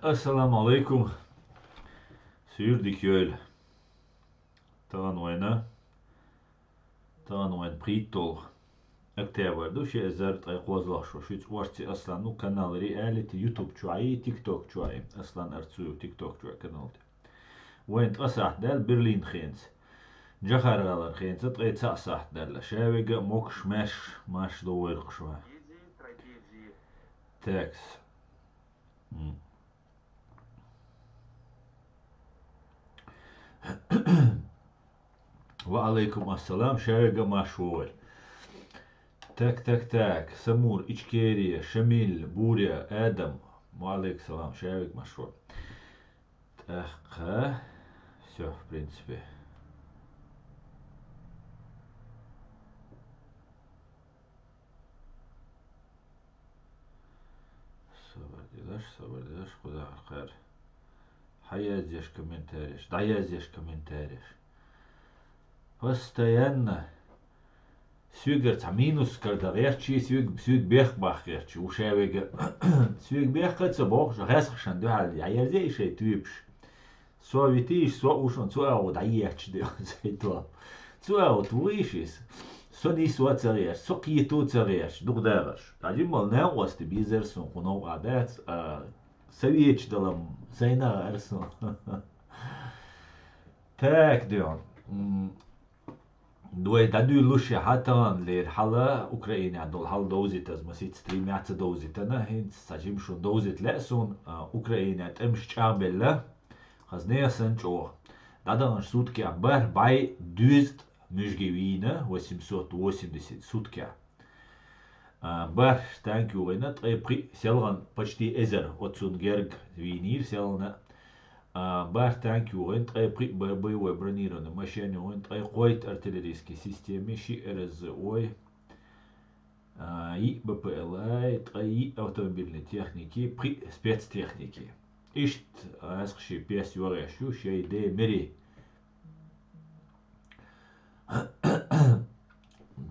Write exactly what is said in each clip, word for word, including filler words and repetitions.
Ассаламу алейкум. Суьйре дика йойла. Тахана вайна, тахана вайна пхийтталгӀа октябрь ду, ши эзар ткъе кхозлагӀа шу. Шуьца орци Аслан, ну, канал Reality, YouTube чу а и, TikTok чу а и. Аслан Арцуев TikTok чу а канал тӀа. Вайна ткъа сахьт даьлла Берлин хенца. Джахар гӀалара хенца ткъе цхьаъ сахьт даьлла. Шаверг а, могаш-маьрша, марша догӀийла шоана. Текс. М. Ва алейкум ассалам, шаверг а марша вогӀийла. Так, так, так. Самур, Ичкерия, Шамиль, Буря, Адам. Ва алейкум салам, шаверг а марша вогӀийла. ТӀаккха всё, в принципе. Сабар де даш, сабар де даш, кхузахьара кхаьра. Хьаязъеш комментареш, дӀаязъеш комментареш. Постоянно. Соьгара цхьа минус кара дан гӀерташ, соьга, соьга бехк баккха гӀерташ, ву шаверг а. Соьга бехк а ца бохуш, гӀаьскхашна дуьхьал дӀаязъе и шайн туьйпаш. Со витийша, со а ву шуна, цу агӀо дӀаетташ де, цайтла. Цу агӀо вуйш иза. Со нисо а ца гӀерташ, со кхето а ца гӀерташ, дукха дагӀаш. Ӏажимал накъости безар сун, кху новкъа дац, а, советаш далам сайна гӀар сун. Так, дуьхьа. М, Вай дӀадуьйлуш я хьа таханлера хьала, Украинехь долу хьал довзийтазма сица три меца довзийтана, хӀинца цхьа жима шун довзийта лаьа суна, а, Украинехь тӀемаш чӀагӀбелла, хаза нехан санна чӀогӀа. ДӀадаханчу суткех бархӀ бӀе дезткъа муьжги вийна, восемьсот восемьдесят суткех. А, бархӀ танк юхийна, ткъе пхиъ селхана, почти эзар, оццунна герга вийнийра селхана. А, бархӀ танк юхийна, ткъе пхиъ бо-, боевой бронированный машен юхийна, ткъе кхойтта артиллерийский системи, шиъ РСЗО-й, а, йиъ БПЛА-й, ткъе йиъ автомобильный техники, пхиъ спецтехники. Иштта гӀаьскхи шен пес йогӀеш ю, шайн ден мери.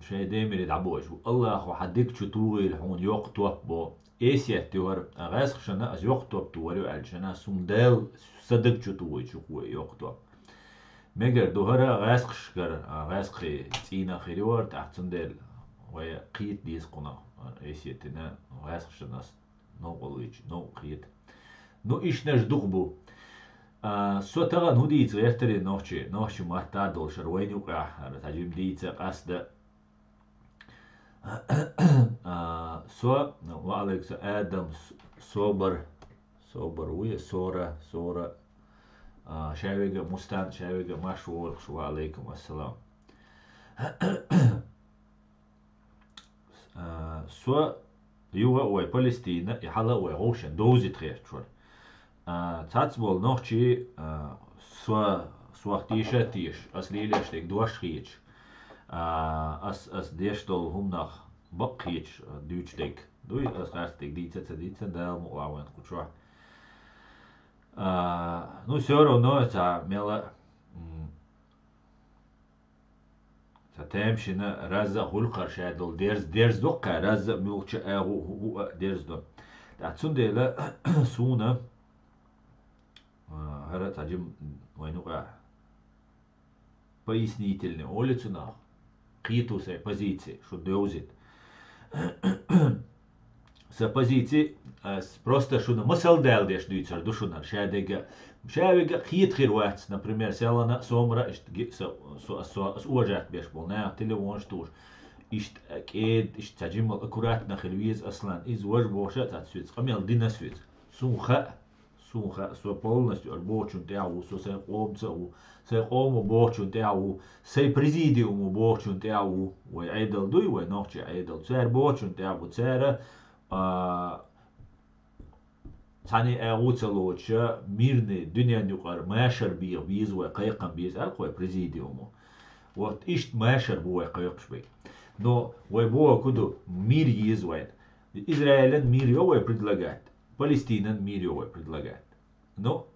Шайн ден мери дӀабоьжу. Аллахо хьан дика чу тухийла хьуна йоккха топ бо. Эсет ю хӀара, а гӀаьскхашна ас йоккха топ тухур ю аьлча, шена сум Дала сан дага чу тухуьйту хьуна йоккха топ. Мегар ду хӀара гӀаьскхашкара, а, гӀаьскхи цӀийнах хир ю хӀара, тӀаккха цундела вай кхета деза кхунах, а, эсетина гӀаьскхашна ас. Новкъа луьйчу, новкъа кхета. Ну, ишнаш дукха бу. А, со тахана хӀун дийца гӀертарий нохчий, нохчий маттахь а долуш хӀара вайна юкъахь, хӀара цхьа жима дийца къаьстта. А, со, ва алейкум салам, Адам, С-, Собар, Собар вуй, Сора, Сора, а, шаверг а, Мустан, шаверг а, марша вогӀийла шу, ва алейкум ассалам. А, со юха а вай Палестина, и хьала а вай гӀовшен довзийта гӀерташ вара. А, цхьацца болу нохчий, а, со, сох теша а теша, ас лелош дерг дош хеташ. А, ас, ас деш долу хӀуманах бакъ хеташ, а, дуьйцуш дерг. Дуй, ас харц дерг дийца а ца дийца, Дала мукъалахь вайна кху чохь. А, ну, всё равно, цхьа мела, м, Цхьа тема шина разза а хуьлу кхара шадолу дерз, дерз доккха разза а муьлхача а гӀу, хӀу, хӀу а дерз до. ТӀаккха цундела суна, а, хӀара цхьа жим вайн юкъа пояснительный олу цунах, кхету сайн позици, шу девзит. Сан позици, ас просто шуна масал дала деш дуьйцур ду шуна, ша дерг а, ша верг а кхета хир вац, например, селхана а, сомара а, иштта ги-, со, со, со, ас уважать беш болу нах телефонаш тухуш, иштта кӀеда, иштта цхьа жимма аккуратно хила веза, Аслан, иза важа бохуш а ца соьца, къамел дина соьца. Суна хаьа, Суна хаьа, со полностью аш бохучун тӀехь а ву, со сайн къомаца а ву, сайн къомо бохучун тӀехь а ву, сайн президиумо бохучун тӀехь а ву, вай Ӏедал дуй, вай нохчий Ӏедал. Цара бохучун тӀехь а ву, цара, а, цхьаьна а гӀу ца лоцуша, мирный дуьнен юкъара машар беха беза вай, кхайкхам беза, аьлла вай президиумо. Вот иштта машар бу вай кхайкхаш бен. Но вай боху ку ду, мир еза вайна. Израилан мир йо вай предлагать, Палестинан мир йо вай предлагать. Ну,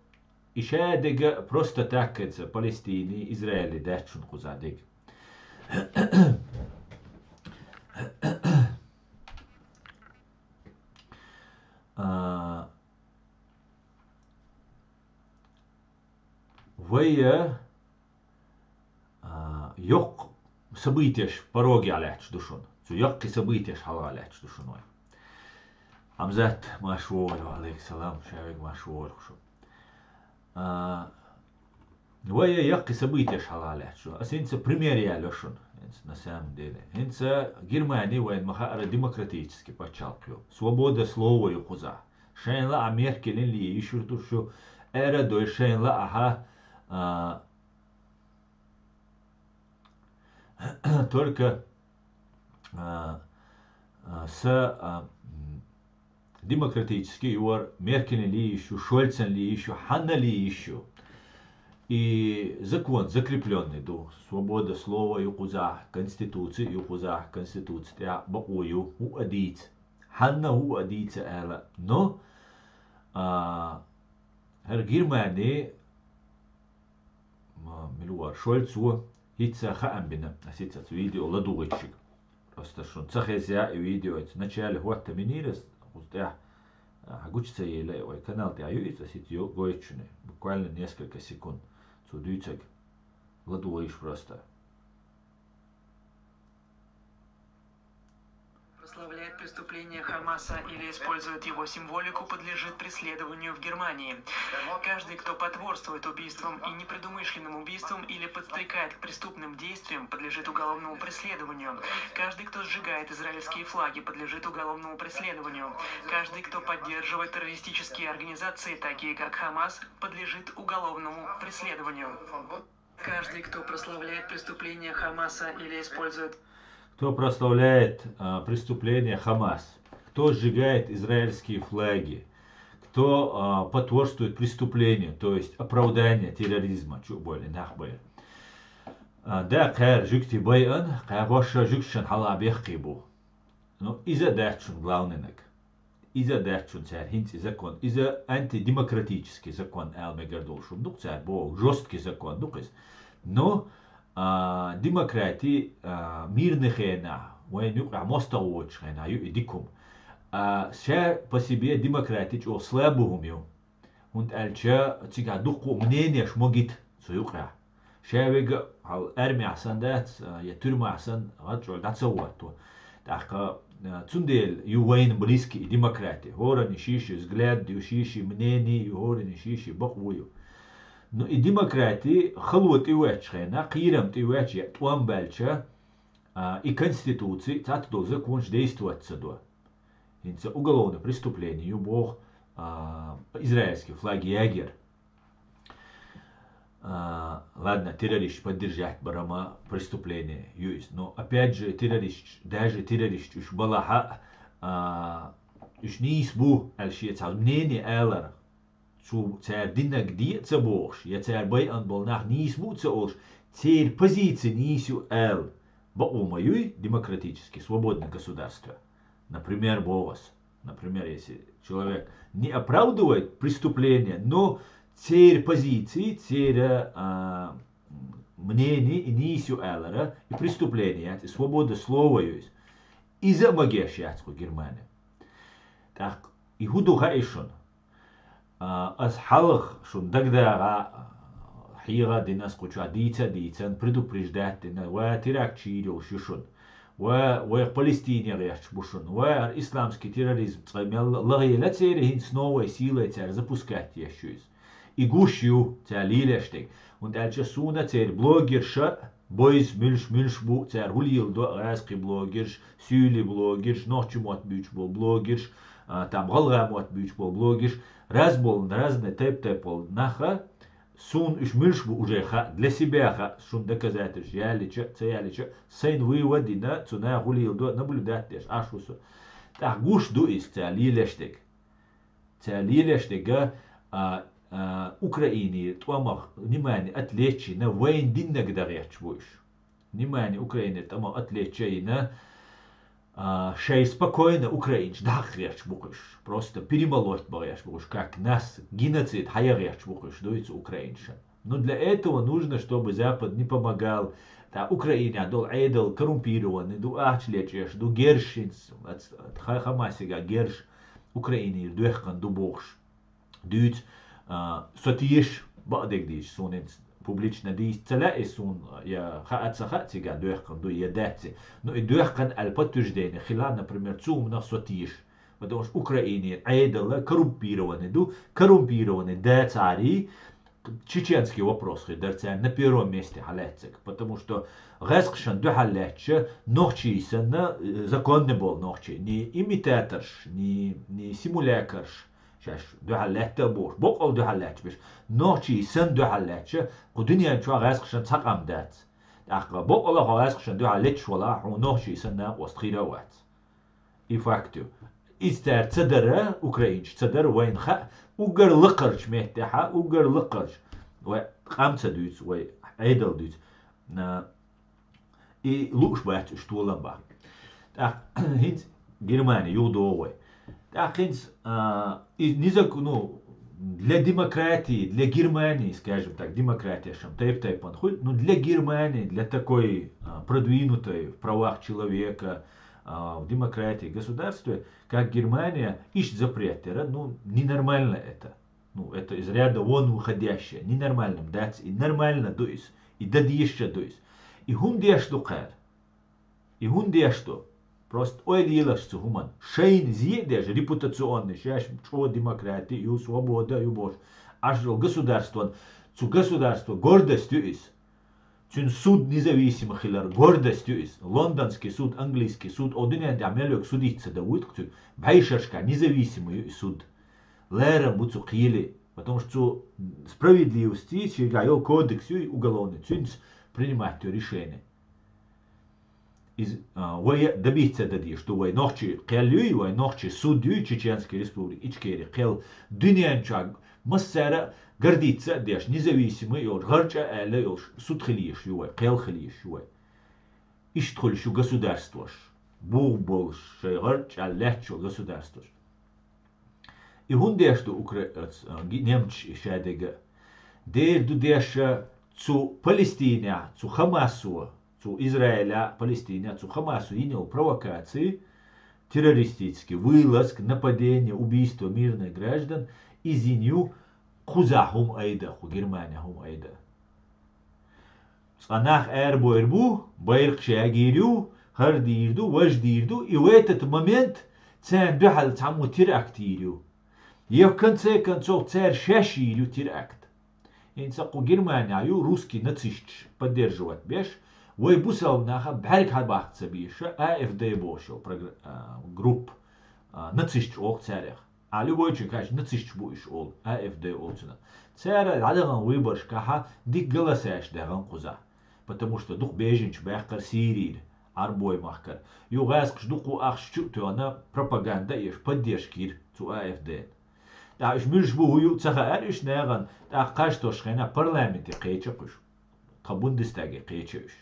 и шадега просто так, как говорится, Палестине, Израиле даьчун кхуза дег. А, вай, а, йоккха событеш пороге лаьтташ ду шун. Цу йоккхий событеш хьалха лаьтташ ду шун вай. Амзат, марша вогӀийла, ва Ӏалайкум салам, шавег марша вогӀийла шу. А, вай йоккхий событеш хьалха лаьтташ ду. Ас хӀинца пример яло шун, хӀинца на самом деле. ХӀинца Германи вайна ма хаара демократический паччахьалкх ю. Свобода слова ю кхуза. Шайна лаахь Меркелина ле йиш юр ду шу, аьра дой шайна лаахь, а, только, а, а, са, а, м, демократический юар, Меркелина ле йиш ю, Шольцана ле йиш ю, хьанна ле йиш ю. И закон закреплённый ду. Свобода слова ю кхуза, конституци ю кхуза, конституци тӀехь бакъо ю, хӀу а дийца. Хьанна хӀу а дийца аьлла. Но, а, хӀара Германи, м, мила вар, Шольц ву, хӀинца хаам бина, ас хӀинца цу видео ладугӀуьйту шуьга. Просто шун ца хеза и видео, ца начале хӀотта минийрас, кхуза тӀехь, а, гуча ца ела, вай канал тӀехь ю иза, ас хӀинца йо-, гойту шуна. Буквально несколько секунд. Цу дуьйцаг. ЛадугӀуьйту просто. Прославляет преступление Хамаса или использует его символику, подлежит преследованию в Германии. Каждый, кто потворствует убийствам и непредумышленным убийствам или подстрекает к преступным действиям, подлежит уголовному преследованию. Каждый, кто сжигает израильские флаги, подлежит уголовному преследованию. Каждый, кто поддерживает террористические организации, такие как Хамас, подлежит уголовному преследованию. Каждый, кто прославляет преступления Хамаса или использует... Кто прославляет, а, преступления Хамас, кто сжигает израильские флаги, кто, а, потворствует преступлению, то есть оправдание терроризма, чу более нахбай. А, да, кхаьр жугти байан, кхаьр ваша жугшан хьала бехкхи бу. Ну, иза даьчун главный наг. Иза даьчун цаьр хӀинца и закон. Иза антидемократический закон аьлла мегар долуш хӀума ду-кх цаьр боху, жесткий закон ду-кх иза. Но, а, демократи, а, мирный хенахь, вайна юкъахь мостагӀа воцучу хенахь ю и дика хӀума. А, ша по себе демократи чӀогӀа слабый хӀума ю. ХӀунда аьлча цигахь дуккха а мнениеш могита цу юкъахь. Ша вега хьал армехь сан дац, а, я тюрьмахь сан гӀад чӀогӀа дӀа ца хӀотто. ТӀаккха, а, цундела ю вайна близкий и демократи. ХӀоранна ший-ший взгляд ю, ший-ший мнение ю, хӀоранна ший-ший бакъо ю. Ну, и демократи хало тӀевоьттучу хенахь, кхерам тӀевоьттучу, я тӀом баьлча, а, и конституци, цхьацца долу законаш действовать ца до. ХӀинца уголовное преступление ю боху, а, израильский флаг ягар. А, ладно, террористаш поддержать барама преступление ю иза. Но опять же, террористаш, даже террористаш уьш балахьа, а, уьш нийса бу аьлла шен цхьа мнение алар. Цу цара динарг де а ца бохуш, я цара байъан болу нах нийса бу а ца олуш, церан позици нийса ю аьлла, бакъо ма юй демократический, свободный государство. Например, боху ас, например, если человек не оправдывает преступление, но церан позици, церан, а, мнение и нийса ю алара, и преступление яц, и свобода слова ю иза. Иза а магеш яц кху Германия. ТӀаккха и хӀун ду хаьий шуна? А, ас хьалха шуна дагадагӀа, хьега а дина ас кху чохь дийца а дийцан, предупреждать дина, ва теракт чийр йолуш ю шуна. Ва вайх Палестине гӀерташ бу шуна. Ва хӀара исламский терроризм цкъа мел лагӀела церан хӀинца новая сила цара запускать еш ю иза. И гуш ю цара лелош дерг. ХӀунда аьлча суна церан блогерша, бойз муьлш, муьлш бу цара хӀу леладо, гӀазкхи блогерш, суьйли блогерш, нохчи мотт буьйцуш болу блогерш, а, там гӀалгӀа мотт буьйцуш болу блогерш, раз болу, разный тайп-тайп болу наха, суна уьш муьлш бу уже хаьа, для себя хаьа, шуна доказательств яллича, ца яллича, сайн вывод дина, цу наха хӀу леладо, наблюдать деш, Ӏаш ву со. ТӀаккха гуш ду иза цара лелош дерг. Цара лелош дерг, а, а, Украинера тӀомах внимание отвлечь йина, вайна диннарг дан гӀерташ бу уьш. Внимание Украинера тӀомах отвлечь йина, А, шай спокойно украинцаш дӀахьакха гӀерташ бу-кх уж. Просто перемолоть бан гӀерташ бу-кх уж, как нас геноцид хьаяха гӀерташ бу-кх уж, дуй цу украинцашна. Ну, для этого нужно, чтобы Запад не помогал. ТӀаккха Украинехь долу Ӏедал коррумпированный ду, ахча лечкъаш ду, герз хӀинца, ха-, Хамасига герз Украинера доьхкина ду бохуш. Дуьйцу, а, со теша, бакъдерг дийцича, суна хӀинца публично дийца ца лаьа и суна, я хаа ца хаьа цигахь доьхкина ду, я дац и. Ну, и доьхкина аьлла подтверждение хила, например, цу хӀуманах со теша. Потому что Украинера Ӏедал коррумпированный ду, коррумпированный дацахьара, чеченский вопрос хир дара царна на первом месте хьалаьцнарг. Потому что гӀаьскхашна дуьхьал лаьтташ нохчий санна, э, законный болу нохчий, ни имитаторш, ни, ни симулякарш, шаьш дуьхьал лаьтта а бохуш, боккъал дуьхьал лаьтташ берш, нохчий санна дуьхьал лаьтташ, кху дуьнен чохь гӀаьскхашна цхьа къам дац. ТӀаккха боккъалла хьо гӀаьскхашна дуьхьал леташ вала, хьуна нохчий санна накъост хир а вац. И факт ю. Иза цара ца дара, украинцаш ца дара, вайна хаьа, уггар лакхарчу меттехьа, уггар лакхарчу, вай къам ца дуьйцу, вай Ӏедал дуьйцу. А, и лууш бац уьш толам бан. ТӀаккха хӀинца Германи юхадогӀу вай. ТӀаккха хӀинца, а, и низаг, ну, для демократии, для Германии, скажем так, демократия шам тайп-тайпана хуьлу, ну, для Германии, для такой, а, продвинутой в правах человека, а, в демократии государстве, как Германия, иштта запрет яра, ну, ненормально это. Ну, это из ряда вон выходящее. Ненормальным дац, и нормально ду иза, и дан дезаш ду иза. И хӀунда деш ду кхара? И хӀунда деш ду? Просто ойла елаш цу хӀуман. Шайна зе а деш, репутационный, шаьш чӀогӀа демократи ю, свобода ю бохуш, Ӏаш долу государствон, цу государство гордость ю иза. Цуьнан суд независимо хилар гордость ю иза. Лондонский суд, английский суд, о дуьнен тӀехь мел верг судить ца дан вуьту-кх цуьнан. БӀешерашкахь независимо ю и суд. Лерам бу цу кхеле, потому что цу справедливости, шегахь йолу кодекс ю и уголовный, цуьнца принимать ю решение. Из, а, вай а добиться дан дезаш ду, вай нохчий кхел юй, вай нохчий суд юй, Чеченский республика, Ичкери кхел, дуьнен чохь массара а гордиться а деш, независимо а йолуш, гӀарчӀа а аьлла йолуш, суд хила езаш ю вай, кхел хила езаш ю вай. Иштта хуьлуш ю государствош, бух болуш, шайн гӀарчӀа аьлла лаьтташ йолу государствош. И хӀунда деш ду укра-, ац-, а, ги-, немцаш и шадерг а? Дера ду деш а цу Палестинехь, цу Хамасо, цу Израиля, Палестинехь, цу Хамасо йина йолу провокаций, террористический вылазка, нападение, убийство мирных граждан, иза йина ю кхузахь хӀума айда, кху Германехь хӀума айда. Цкъа нах арабойр бу, байракхаш ягийр ю, хӀара дийр ду, важа дийр ду, и в этот момент царна дуьхьал цхьаммо теракт йийр ю. Я в конце концов цара шаьш йийр ю теракт. ХӀинца кху Германехь ю русский нацисташ поддерживать беш, вай бусалба наха бӀаьрг хьабаккха ца безаш, А Ф Д бохуш йолу прогр-, а, группа, а, нацисташ олу царех. А любой человек хаьттича, нацисташ бу уьш олу, А Ф Д олу цунах. Цара дӀадахана выборашкахьа дика голосаш дахана кхузахь, потому что дукха беженцаш баьккхира Сирийра, Ӏарбойн махкара. Юха гӀаьскхаша дукха ахча чу а тоьхна, пропаганда а еш, поддержка йира цу А Ф Д-на. ТӀаккха уьш муьлш бу хӀун ю а ца хаьара уьш нахана, тӀаккха кхаж тосучу хенахь парламенте кхечира-кх уьш. Тхан Бундестаге кхечи уьш.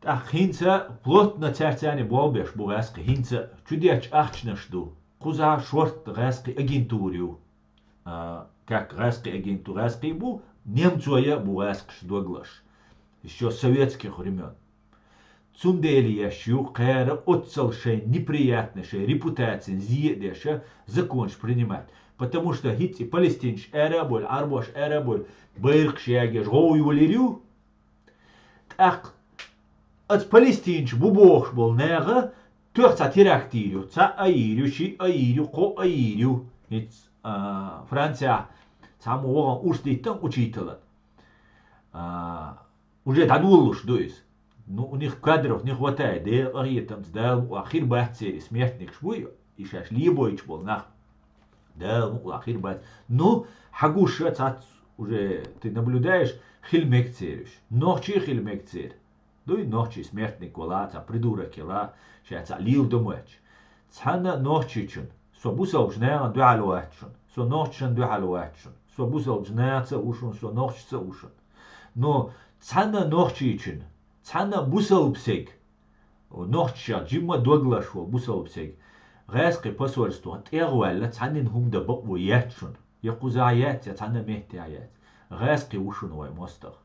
ТӀаккха хӀинца плотно цаьрца болх беш бу гӀаьскхий, хӀинца чудеттачу ахчанаш ду. Кхузахь шортта гӀаьскхий агентура ю. А, как гӀаьскхий агенту-, гӀаьскхий бу, немцоя а бу гӀаьскхаша доглаш. Ещё советских времён. Цундела еш ю кхара оццал шайн неприятный, шайн репутацин зе а деш а законаш принимать. Потому что хӀинца и палестинцаш ара а бовлу, Ӏарбош ара а бовлу, байракхаш ягош, гӀовгӀа йолийр ю. ТӀаккха оцу палестинцаш бу бохуш болу наха тоьхна цхьа теракт йийр ю, цхьаъ а йийр ю, шиъ а йийр ю, кхоъ а йийр ю. ХӀинца, а, Францехь цхьаммо вахана урс диттина учителан. А, уже дӀадолалуш ду иза. Ну, у них кадров не хватает, Делан къахетамца, Дала мукъалахь, хир бац церан и смертникаш буй, и шаьш лебойтуш болу нах. Дала мукъалахь, хир бац. Ну, хьан гуш а цхьацца уже ты наблюдаешь, хила мега церан уьш. Нохчий хила мега церан. Дуй, нохчий смертник вала, цхьа придурок яла, ша цхьаъ лийла дан моьттуш. Цхьанна а нохчичун, со бусалбачу нахана дуьхьал вац шуна, со нохчашна дуьхьал вац шуна, со бусалбачу нахаца а ву шуна, со нохчаца а ву шуна. Но цхьанна а нохчичун, цхьанна а бусалба стеган Нохчех жимма доглаш волу бусалба стаг гӀаьскхи посольство тӀегӀа ваьлла, цхьаннина хӀума дан бакъо яц шуна. Я кхузахь яц, я цхьанна меттехь яц. ГӀаьскхи ву шуна вай мостагӀа.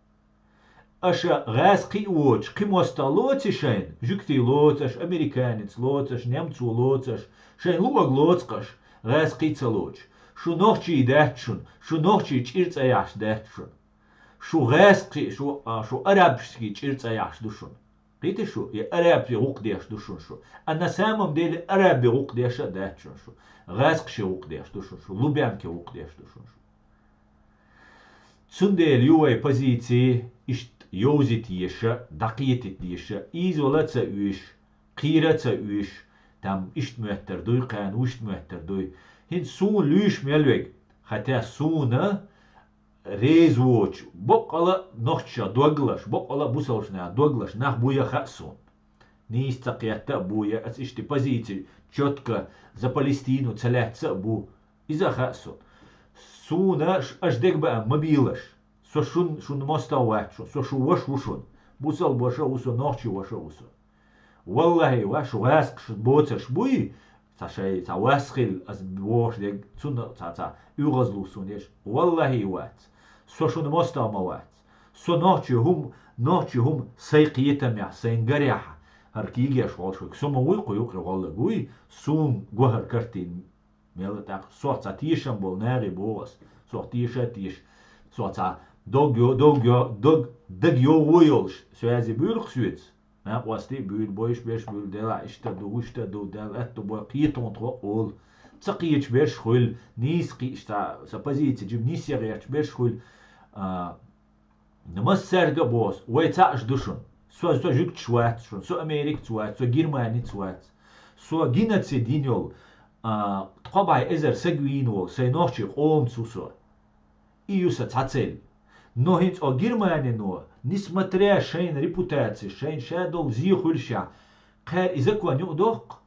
Аша гӀаьскхи а воцуш, кхин мостагӀа лоций шайна, жуьгтий лоцу аша, американец лоцу аша, немцо лоцу аша, шайна луъург лоцу аша, гӀаьскхи а ца лоцуш. Шу нохчий дац шуна, шу нохчий чӀир цӀа яхьаш дац шуна. Шу гӀаьскхи, шу, а, шу арабский чӀир цӀа яхьаш ду шуна. Кхийтий шу, и арабский гӀуллакх деш ду шуна шу. А на самом деле арабский гӀуллакх деш а дац шуна шу. ГӀаьскхи гӀуллакх деш ду шуна шу, лубянки гӀуллакх деш ду шуна шу. Цундела ю вай позиций иштта йовзийта еза, дӀакхетийта еза, ийзавала а ца оьшу, кхийра а ца оьшу, там иштта моьттар дуй, кхана вуьшта моьттар дуй. ХӀинца суна луьйш мел верг, хӀаьта суна реза воцуш, боккъала а нохчех доглаш, боккъала а бусалбанех доглаш нах бу ян хаьа суна. Нийса ца кхетта а бу, я аса иштта позиций чётко за Палестину ца лаьцна а бу. Иза а хаьа суна. Суна ш-, аша дегабаам ма бийлаш. Со шун, шун мостагӀа вац шун, со шун ваша ву шун. Бусалба ваша а ву со, нохчий ваша а ву со. Валлахьи, ва шу гӀаьскхаш боцурш буй, цхьа шай, цхьа вас хилла аса бохуш дерг, цунна цхьа, цхьа уьгӀазло суна еш. Валлахьи, вац. Со шуна мостагӀа ма вац. Со нохчий хӀума, нохчий хӀума сайн кхетамехь, сайн гарехь, хӀара кийгеш волуш верг. Со ма вуй кху юкъе гӀоллаг вуй, суна го хӀара картина. Мел а тӀаккха сох цхьа тешам болу нахе боху ас. Сох теша а теша. Сох цхьа дог йо-, дог йо-, дог, даг йогӀо йолуш, соьзи буьйлу-кх соьца. Накъостий а буьйлу, бойуш берш буьйлу, делахь иштта ду, вуьшта ду, Дала аьтто бой, кхетон тхо а олу. Ца кхеташ берш хуьлу, нийса кхиъш цхьа, сан позици жима нийса гӀерташ берш хуьлу. А, массаьрга а боху, вай цхьаъ ду шуна. Со, со жуьгташ вац шуна, со америкаца вац, со германец вац. Со геноцид йина йолу, а, ткъа бӀе эзар саг вийна волу сайн нохчийн къомаца ву со. И ю сан цхьа цель. Но хӀинца о Германино, несмотря шайна репутаци, шайна ша долу зе хуьлушехь, кхара и закон юкъадоккху,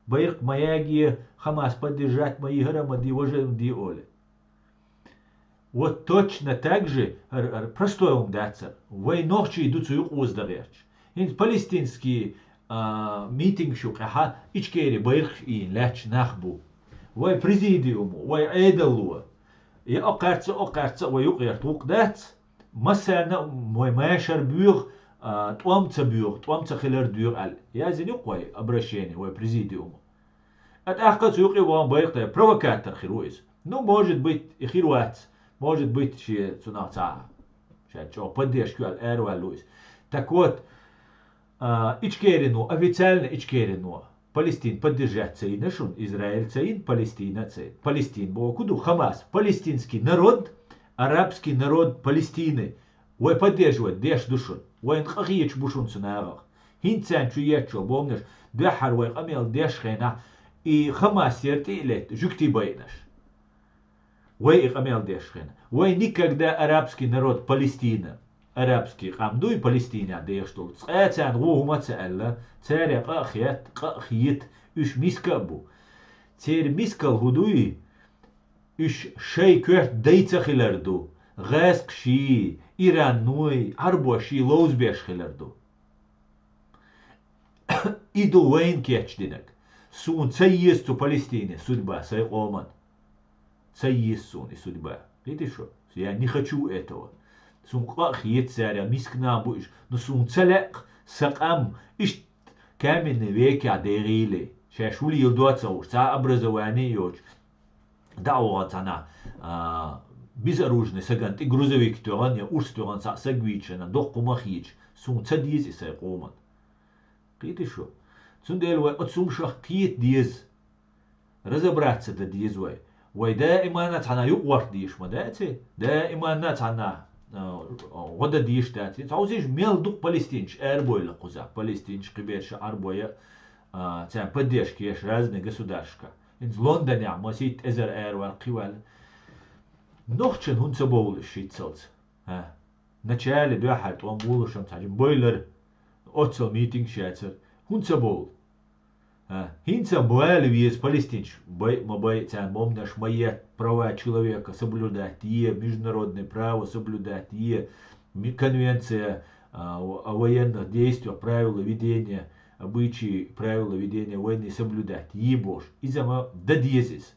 байракх ма яге, Хамас поддержать ма йи, хӀара ма де, важа ма де олий. Вот точно так же, ар, ар, простой хӀума дац ар. Вай нохчий ду цу юкъа оза дан гӀерташ. ХӀинца палестинский, а, митингаш юкъехьа Ичкери байракхаш ийна лаьтташ нах бу. Вай президиумо, вай Ӏедало, я оккхаьрца, оккхаьрца вай юкъерта гӀуллакх дац, массарна а вай машар боьху, а, тӀом ца боьху, тӀом ца хилар доьху аьлла. Яздина ю-кх вай обращение, вай президиумо. А тӀаккха цу юкъе вон байракх дай, провокатор хир ву иза. Ну, может быть, и хир вац. Может быть, шен цунах цхьа, ша чӀогӀа поддержка йоьлла араваьлла ву иза. Так вот, а, Ичкерино, официально Ичкерино, Палестин поддержать ца йина шуна, Израиль ца йина, Палестина а ца йина. Палестин боху ду, Хамас. Палестинский народ, арабский народ Палестины. Вай поддерживать деш ду шуна. Вайна къахеташ бу шуна цу нахах. ХӀинца царна чу етташ болу бомбанаш, дуьххьара вай къамел деш хенахь, и Хамас яра тӀе а летта, жуьгтий байинарш. Вай и къамел деш хенахь. Вай никогда арабский народ Палестина, арабский къам дуй Палестинехь дехаш долу, цкъа а царна вон хӀума а ца аьлла, церан къа а хетта, къа а хета, уьш миска а бу. Церан мискал хӀун дуй? Уьш шайн коьрта дай ца хилар ду, гӀаьскхий, иранной, Ӏарбоший ловзабеш хилар ду. И ду вайна кечдинарг. Суна ца еза цу Палестине судьба сайн къоман. Ца еза суна и судьба. Видите, что? Я не хочу этого. Суна къа а хета цара, миска нах бу уьш. Но суна ца лаьа сан къам, иштта каменный векехь дегӀийла. Шаьш вуьйла доцахь уьш, цхьа образование а йоцуш, дӀа а вахана цхьана, а, безоружный сагана тӀе грузовик тоьхна я урс тоьхна цхьа саг вийча, доккха хӀума хеташ, суна ца деза и сайн къоман. Кхетий шу? Цундела вай оцу хӀуманах кхета деза. Разобраться дан деза вай. Вай даиманна цхьана юкъа варх дийш ма дац и? Даиманна цхьана, а, гӀо дан дийш дац и? Цхьа вузийш мел дукха палестинчу арабойла кхуза. Палестинчу кхиберша Ӏарбоя, а, царна поддержка еш разные государствашка. ХӀинца Лондонехь масийтта эзар араваьлла кхин ваьлла. Нохчан хӀунда ца бовлу шиццалц? ХӀа? Начале дуьххьара тӀом болушам цхьа жима бойлар, оццал митингаш яцар. ХӀунда ца бовлу? А, хӀинца а бала веза палестинчу бай а ма бай, царна бомбанаш ма етта, права человека соблюдать е, международное право соблюдать е, ми-, конвенция, а, о военных действиях, правила ведения, обычаи, правила ведения войны соблюдать йийбош. Иза ма да деза иза.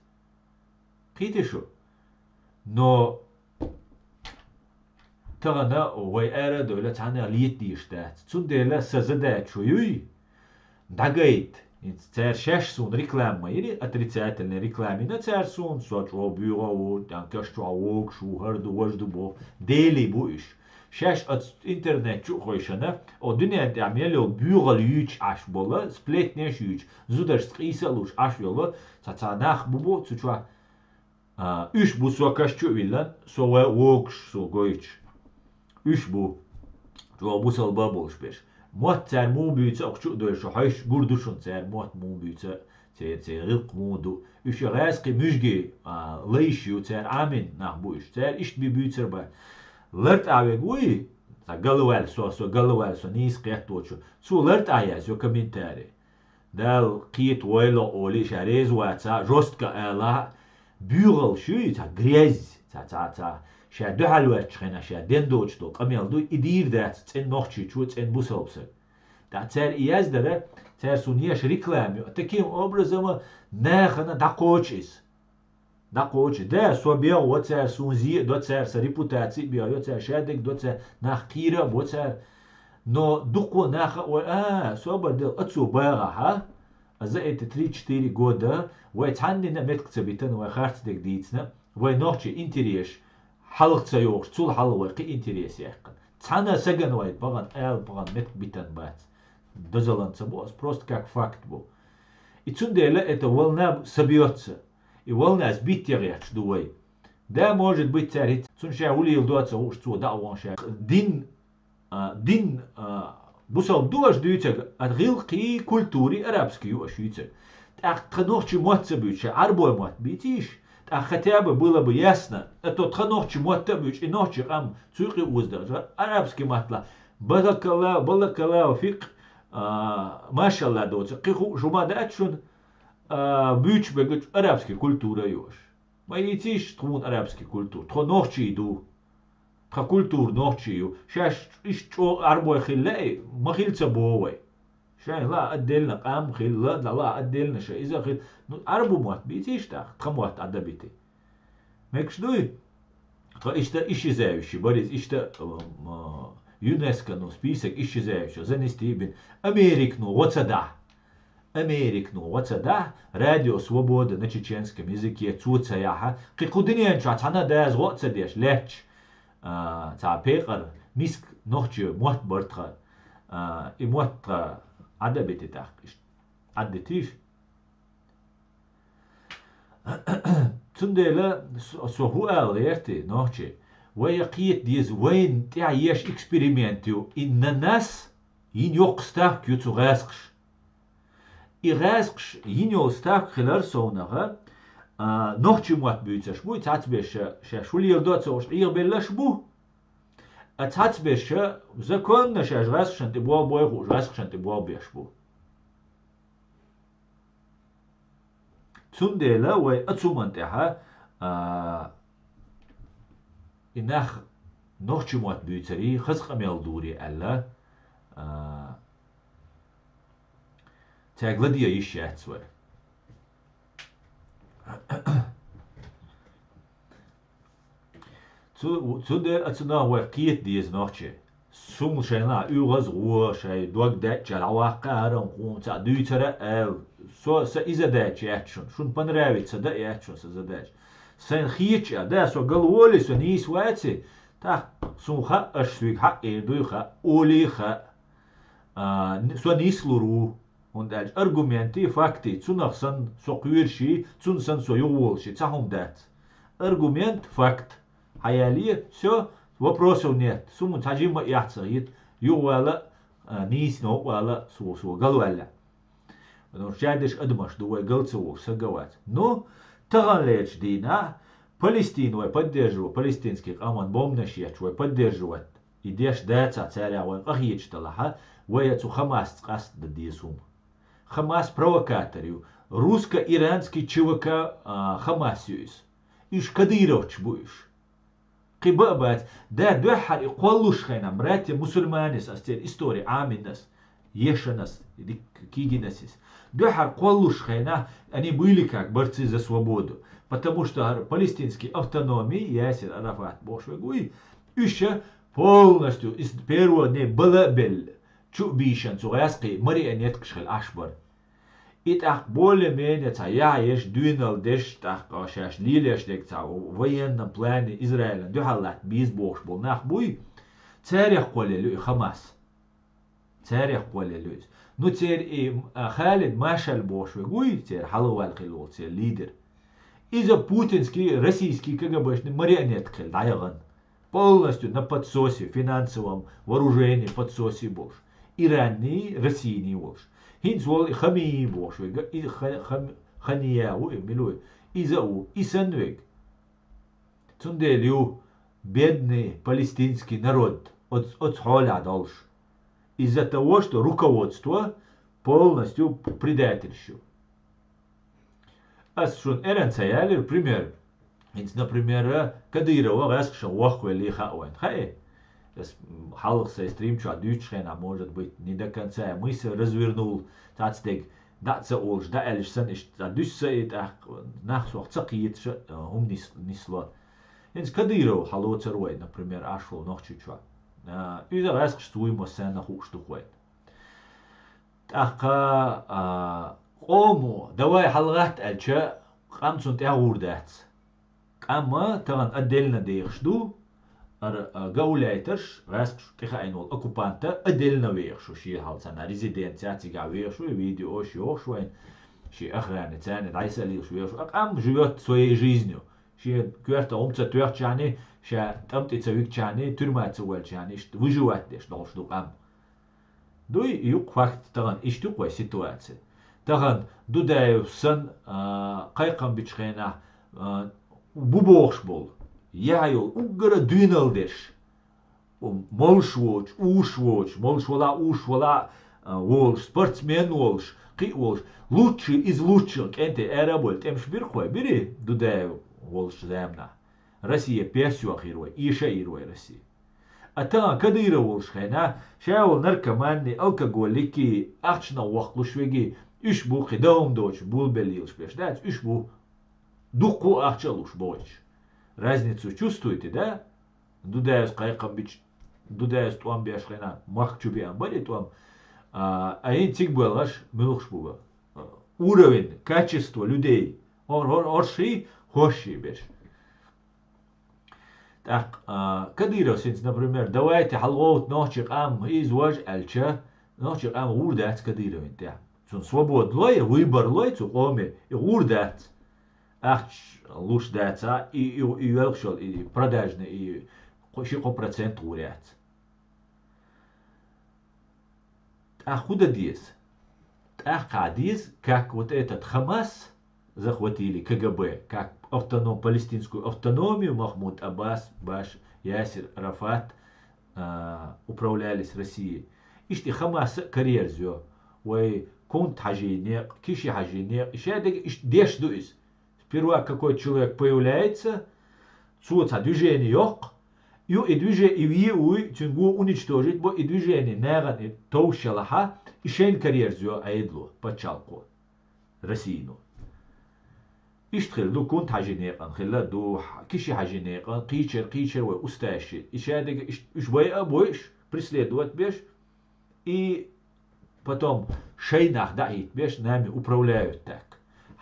Кхийтий шу? Но тахана вай ара а довла цхьаннех лета дезаш дац. Цундела сан задача юй, дӀагайта. Цара шаьш суна реклама ма йири, отрицательная реклама йина цара суна, со чӀогӀа буьйгӀа ву, тӀаккха каш чу вогаш ву, хӀара ду, важа ду боху. Дели бу уьш. Шаьш оцу интернет чу а хойшина, о дуьнен тӀехь мел йолу буьйгӀал юьйцуш Ӏаш болу, сплетнеш юьйцуш, зударшца къийса а луш Ӏаш йолу, цхьа-цхьа нах бу-бу цу чохь. А, уьш бу со каш чу а виллина, со ва-, вогуш, со гойтуш. Уьш бу. ЧӀогӀа бусалба а болуш берш. Мотт цара муха буьйцу а, охьа чу а дойла шу, хьоьжуш гур ду шуна цара мотт муха буьйцу а, церан, церан гӀиллакх муха ду. Уьш и гӀаьзкхи муьжги, а, лайш ю, цара Ӏамийна нах бу уьш. Цара иштта би буьйцур бац. ЛартӀахь верг вуй, цхьа галваьлла со, со галваьлла со, нийса кхетточу. Цо лартӀахь язйо комментарий. Дала кхета войла олий, ша реза ваца, жестко ала, буьйгӀалш юй, цхьа грязь, цхьа, цхьа, цхьа, ша дуьхьал ваьллачу хенахь, ша ден доцуш долу къамел дуй, и дийр дац цӀен нохчичо, цӀен бусалба саг. ТӀаккха цара и яздара, цара суна еш реклама ю, таким образом нахана дӀакхочу иза. ДӀакхочу, да, со бегӀ во цара, суна зе а до цара, сан репутаци а бегӀ йо цара, шадерг до цара, нах кхийра а бо цара. Но дуккхо нах а вай, а, собар дела, ацо багӀахьа, а за эти три-четыре года вай цхьаннина меттиг ца битана, вай харцдерг дийцина, вай нохчий интерес хьалха ца йогӀуш, цул хьалха вай кхин интерес яьккхина. Цхьана сагана вай пагӀан, ала пагӀан меттиг битана бац. Дозалан ца бу ас, просто как факт бу. И цундела это волна собьётся. И волна ас битте гӀерташ ду вай. Да, может быть, цара хӀинца, цунна ша хӀу леладо а ца хууш, цо дӀа а вон ша. Дин, а, дин, а, бусалба ду аша дуьйцург, а гӀиллакхий, культури арабский ю аша юьйцург. ТӀаккха тхан нохчий мотт ца буьйцу, ша Ӏарбой мотт бийцийша? ТӀаккха хотя бы было бы ясно, а то тхан нохчий мотт а буьйцу, и нохчий къам цуьйкъе озадахча, арабский маттала, балакала, балакала, фикъ, а, машалла доцу, кхин хууш хӀума дац шуна, а, буьйцуш берг арабский культура ю аша. Ма ийцийша тхуна арабский культура. Тхо нохчий ду. Тхан культура нохчий ю. Шаьш иштта чӀогӀа Ӏарбой хила лаьий, ма хила ца боху вай. Шайн ла а отдельно къам хила, ла а отдельно ша иза хила. Ну, Ӏарбу мотт бийцийша тӀаккха, тхан мотт Ӏадабити. Мегаш дуй? Тхо иштта исчезающий бара иза, иштта, м, а, ЮНЕСКО-ну список исчезающих занести бина. Американо гӀо ца дахь. Американо гӀо ца дахь, Радио Свобода на чеченском языке цо ца яхьа, кхин кху дуьнен чохь цхьана а даза гӀо а ца деш, лаьтташ, а, цхьа пекъар, миска нохчий мотт бар тхан, а, и мотт тхан Ӏадабити тӀаккха иштта. Ӏаддитийша? Цундела со, со хӀу ала гӀерти, нохчий, вай кхета деза, вайна тӀехь еш эксперимент ю, и на нас йина йоккха ставка ю цу гӀаьскхаша. И гӀаьскхаша йина йолу ставка хилар совнаха, а, нохчий мотт буьйцуш бу, и цхьацберш шаьш хӀу леладо а ца хууш Ӏехабелларш бу, а цхьацберш законна шаьш гӀаьскхашна тӀе болх бой хууш, гӀаьскхашна тӀе болх беш бу. Цундела вай оцу хӀуманна тӀехь, а, и нах нохчий мотт буьйцурий, хаза къамел дурий аьлла, а, цаьрга ладе йиш яц вай. Цу, цундела оцу нах вай кхета деза нохчий. Суна шайна уьгӀаз гӀо, шай дог даьчча дӀаваккха хӀара хӀума цхьаъ дуьйцура а аьлла. Со, сан и задача яц шуна. Шуна понравится да а яц шуна сан задача. Сайна хеташ а, да, со галволий, со нийса ваций, тӀаккха суна хаьа, аша соьга хьаъ эр дуй хаьа, олий хаьа. А, н-, со нислур ву. ХӀунда аьлча аргументий, фактий, цунах санна со кхоьруший, цунна санна со юхаволуший, цхьа хӀума дац. Аргумент, факт. Хьаяле, всё, вопросов нет. Суна цхьа жимма а эхь ца хета, юхавала а, а, нийса новкъа вала а, со, со галваьлла. Потому что шадерш адамаш ду, вай гал ца вогӀу, сага вац. Ну, таханлерчу дийнахь Палестина вай поддерживать, палестинский къаман бомбанаш етташ вай поддерживать и деш дацахь, царах вайн къахеташ далахьа, вай цу Хамасца къастадан деза хӀума. Хамас провокатор ю. Русско-иранский Ч В К, а, Хамас ю иза. Уьш кадыровцаш бу уьш. Кхин ба а бац, да дуьххьара и кхоллуш хенахь, братья мусульманес, ас церан истори Ӏаминас, ешанас, Дик-, кигинасис. Дуьхьар кхоллуш хенахь, они были как борцы за свободу. Потому что гьар палестинский автономия, Ясир Арафат бохуш вег вуй, уьш полностью из первого дня бала а белла, чу а бийшина цу гӀаьскхий марионеткаш хила Ӏаш бара. И тӀаккха более-менее цхьа яхь еш, дуьйнал деш, тӀаккха шаьш лелаеш дерг цхьа военном плане Израилан дуьхьал латта беза бохуш болу нах буй, царех кхоллаелла ю и Хамас. Царех кхоллаелла ю иза. Ну, церан и, а, Халид Машаль бохуш вег вуй, церан хьалхаваьлла хилла волу церан лидер. Иза путинский, российский КГБшный марионетка хилла дӀаяхана. Полностью на подсосе, финансовом, вооружении подсосе болуш. Иранний, Российний волуш. ХӀинца волу и Хамии бохуш вега, и Ха-, Хам-, Хания ву и, мила ву и? Иза а ву, и санна вега. Цундела ю бедный палестинский народ оц-, оцу хьолехь долуш. Из-за того, что руководство полностью предательш ю. Ас шуна эрна ца ялира пример. ХӀинца, например, Кадырова гӀаьскхашна воккхавеллий хаьа вайн. Хаьий? Ас, м, хьалха сайн стрим чохь дуьйцучу хенахь, может быть, не до конца я мысль развернул, цхьацца дерг дӀа а ца олуш, дӀа аьллаш санна, иштта цхьа дуьсса и тӀаккха нах сох ца кхеташ а, хӀума нис-, нисло. ХӀинца Кадыров хьалоцур вай, например, Ӏаш волу Нохчийчохь. А, иза гӀаьскхашца вуй массарна хууш ду-кх вайн. ТӀаккха, а, къомо, давай хьалагӀатта аьлча, къам цунна тӀаьхьа гӀур дац. Къам тахана отдельно дехаш ду, ара, а, гауляйтерш, гӀаьскхаша тӀехаийна волу оккупанта отдельно вехаш ву, шен хьалха царна резиденция цигахь вехаш ву, видеош йохуш вайн, шен охране царна дӀасалелаш вехаш ву. А къам живёт своей жизнью. Шен коьрта хӀума ца тоьхчахьана, ша тӀам тӀе ца вигчахьана, туьрма ца воьлчахьана, иштта выживать деш долуш ду къам. Дуй, юкъа факт тахана, иштта ю-кх вай ситуация. Тахана Дудаев санна, а, кхайкхам бичу хенахь, а, бу бохуш болу, яхь йолу, уггара дуьйнал деш, молуш воцуш, уьш воцуш, молуш вала, уьш вала, а, волуш, спортсмен волуш, кхин а волуш, лучший из лучших кӀентий ара а бойла, тӀемаш бира-кх вай, бирий, Дудаев волчу заманахь. Россия пес йохийра вай, эша а йира вай Россия. А тахана Кадыров волуш хенахь, ша волу наркоманний, алкоголикий, ахчанах воккхалуш вегий, уьш бу кхин дан хӀума доцуш, булбелла лелаш берш дац, уьш бу дуккха а ахча а луш боцуш. Разницу чувствуете, да? Дудаевс кхайкхам бича, Дудаевс тӀом беш хенахь, махка чу беана бара и тӀом. А, а хӀинца цига боьлхуш, муьлхаш бу бан. Уровень, качество людей. Ор-, ор-, орший, хӀорший берш. ТӀаккха, а, Кадыровс хӀинца, например, давайте хьалагӀовтта нохчий къам, иза важа аьлча, нохчий къам гӀур дац Кадыровна тӀехь. Цунна свобода лой, выбор лой цу къоме, и гӀур дац. Ахча луш дацахь, и, и, и йоьлхуш йолу, и продажный, и кхо-, ши-кхо процент гӀур яц. ТӀаккха хӀун дан деза? ТӀаккха деза, как вот этот Хамас захватили КГБ, как автоном-, палестинскую автономию Махмуд Аббас, Баш, Ясир Арафат, а, управлялись Россией. Иштта и Хамас а карьерза йо, вай Кунт-Хьажин некъ, Киши-Хьажин некъ, и шадерг иштта деш ду иза. Сперва какой-то человек появляется, цо цхьа движение йоккху, ю и движение, и ве а вуй, цуьнан го уничтожить бо, и движение нагӀана и товш ялахьа, и шайна карьерза йо Ӏедало, пачхьалкхо, Россино. Иштта хилла ду, Кунт-Хьажин некъан хилла ду, Киши-Хьажин некъан, кхечара, кхечара вай устаьшши. И шадерг иш-, уьш байа а бойуш, преследовать беш, и потом шайн нах дӀахӀиттабеш, нами управляют так.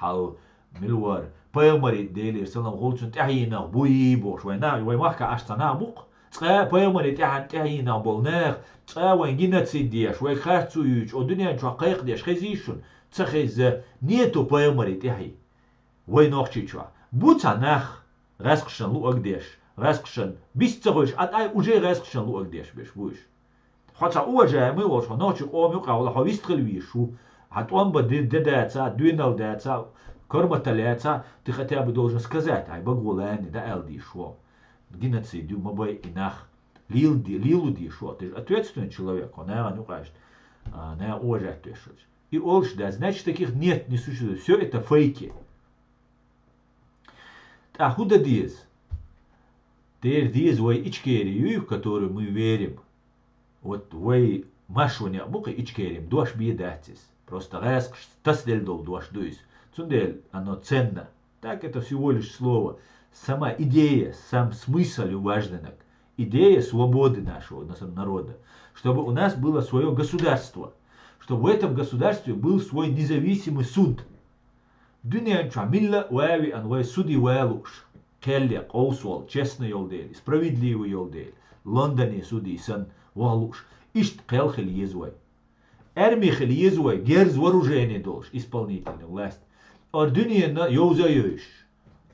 Хьал мила вара, пайхамаре, Делера салам хуьлда цунна, тӀаьхьенах буй бохуш, вай на-, вай махка Ӏаш цхьа нах бу-кх. Цкъа пайхамаре тӀаьхьен-, тӀаьхьенах болу нах, цкъа вайн геноцид деш, вай харцо юьйцуш, о дуьнен чохь кхайкхадеш хезий шуна? Ца хезза, нету пайхамаре тӀаьхье. Вай Нохчийчохь бу цхьа нах, гӀаьскхашан луъаг деш, гӀаьскхашан бист ца хуьлуш, а тӀай уже гӀаьскхашан луъаг деш берш бу уьш. Хьо цхьа уважаемый волуш, хьо нохчийн къоман юкъахь волу, хьо вистхила везаш ву. Хьан тӀом бан де, де дацахь, дуьйнал дацахь, корматалла яцахь, ты хотя бы должен сказать, хьайн багахула лаьнна дӀааьлла дезаш ву. Геноцид ю, ма бай и нах. Лела де, лело дезаш ву, ты же ответственный человек, хьо нахана юкъа аш, а, наха уважать деш хилча. И олуш дац, значит, таких нет, не существует. Всё это фейки. ТӀаккха хӀун дан деза? Дера деза вай Ичкери юй, в которую мы верим. Вот вай Маршо некъ бу-кх Ичкери, дош бе дац иза. Просто гӀаьскхаша тасаделла дола дош ду иза. Цундела оно ценна. Так это всего лишь слово. Сама идея, сам смысл важный. Идея свободы нашего нас-, народа. Чтобы у нас было свое государство. Чтобы в этом государстве был свой независимый суд. Дуьнен чохь милла а вави ан вай суди валуш. Кхел а къовса волу, честный йолу дела, справедливый йолу дела. Лондонан суди санна вахлуш. Иштта кхел хила еза вай. Арми хила еза вай, герз вооружение долуш, исполнительная власть. Ор дуьненна йовза а йовзуш.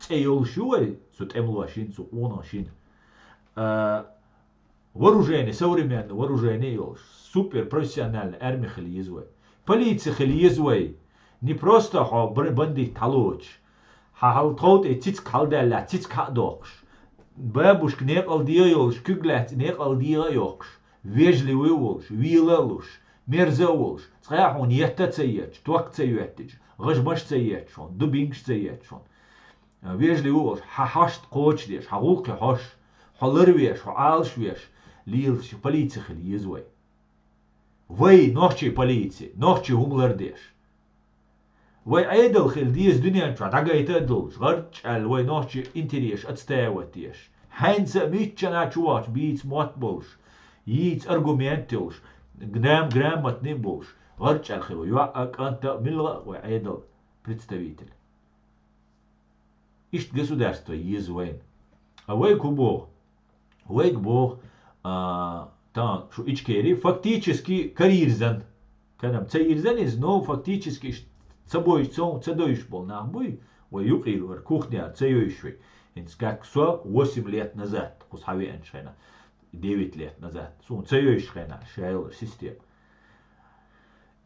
ЦӀе йолуш ю вай, цу тӀемалошна, цу къонахашна. А, вооружение, современное вооружение йолуш. Супер профессиональная арми хила еза вай. Полици хила еза вай. Не просто хьо бр-, бандит хьалоцуш. Хьан хьал тхов тӀе цициг хьалдаьллехь, цициг хьа а доккхуш. Бабушка некъал дегӀа йолуш, куьг лаьцна некъал дегӀа а йоккхуш. Вежливый а волуш, вела а луш, мерза а волуш, цкъа а хьуна етта а ца етташ, ток а ца йоьттича, гӀажмаш а ца етташ хьуна, дубинкаш а ца етташ хьуна. Вежливый а волуш, хьан хьошт кхочушдеш, хьан гӀуллакхе хьош, хьо ларвеш, хьо Ӏалашвеш, лелаш полици хила еза вай. Вай, нохчий полици, нохчий хӀума лардеш. Вай Ӏедал хила деза дуьнен чохь дӀагайта а долуш, гӀарччӀаьлла вай нохчий интересаш отстаивать деш. Хьаьнца а миччана чу вахча бийца мотт болуш, йийца аргумент йолуш, грам-, грамотный а болуш, гӀарччӀаьлла хила йоӀ а, кӀант а, милла а вай Ӏедал представитель. Иштта государство еза вайна. А вайга хӀун боху? Вайга боху, а, тан шу Ичкери фактически карийрзан. Канам ца йирзан иза, но фактически иштта ца бойуш, ца, ца дойуш болу нах буй, вай юкъера вара кухняра ца йойуш вай. ХӀинца как со восемь лет назад, кхуза хьан веанчу хенахь, девять лет назад. Суна ца йойуш хенахь, ша йолу система.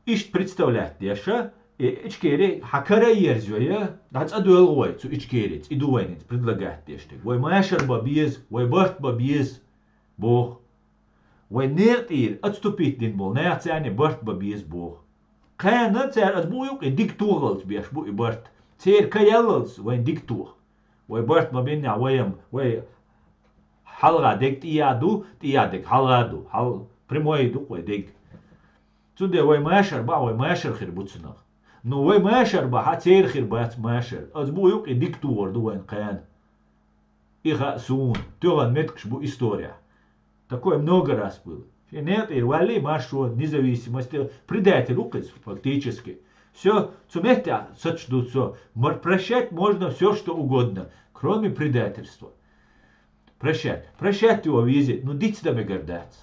Иштта представлять деш, э, Ичкери хьан кара а ерзайой, дӀа цӀа доьлху вай цу Ичкери, цӀе ду вайна хӀинца предлагать деш дерг. Вай машар бан беза, вай барт бан беза, боху. Вай некъа тӀера отступить дина болу нах царна барт бан беза, боху. Кхана цара аса бу юкъе дика тохалц беш бу и барт. Церан ка яллалц вайн дика тоха. Вай барт бан бинехь вай-м, вай хьалха дерг тӀе а ду, тӀе а дерг хьалха ду, хьал-, прямой ду-кх вай дерг. Цундела вай машар бан, вай машар хир бу цунах. Ну, вай машар бан, хьан церан хир бац машар. Аса бу юкъе дика тохар ду вайн кхана. И хаьа суна, тоьхна меттигаш бу история. Такое много раз было. Шен некъа тӀера валлий маршо, независимость, предатель ву-кх иза фактически. Всё, цу меттехь сатуш ду со. Мар-, прощать можно всё, что угодно, кроме предательства. Прощать. Прощать его везде. Ну, дицдан мегар дац.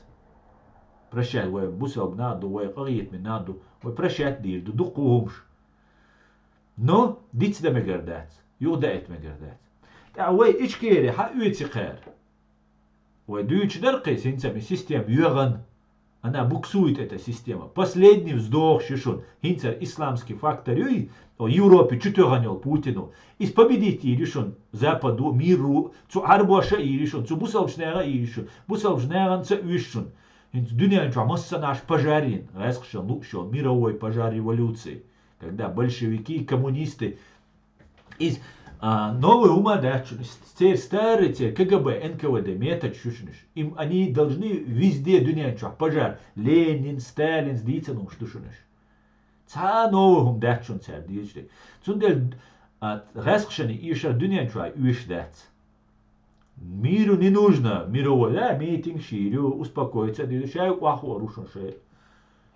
Прощать вай бусалба нах ду, вай къахетаме нах ду. Вай прощать дийр ду, дуккха хӀумаш. Но дицдан мегар дац. Юха даийта мегар дац. ТӀаккха вай Ичкери хьан оьцу кхара? Вай дуьйцуш дара кхин, хӀинца ми система йоьгӀан. Она буксует, эта система. Последний вздох ю шуна. ХӀинца исламский фактор юй, о, Европе чу тоьхна йолу Путину. Иза победить йийр ю шуна западу, миру, цу Ӏарбоша а йийр ю шуна, цу бусалбачу нехан а йийр ю шуна. Бусалбачу нахана ца оьшу шуна. ХӀинца дуьнен чохь массанаш пожар йина, гӀаьскхашна лууш йолу мировой пожар революции. Когда большевики, коммунисты, иза, а, новый хӀума дац шуна, церан старый, церан КГБ, НКВД методаш ю шуна уьш. Им они должны везде дуьнен чохь пожар, Ленин, Сталин, дийцина хӀумаш ду шуна уьш. Цхьа а новый хӀума дац шуна цара дийцича. Цундела, а, гӀаьскхашна эшар дуьнен чохь оьшуш дац. Миру не нужно, мировой, да, митинг йийр ю, успокоиться а дийр ю, шаьш охьахуур ву шуна шайн.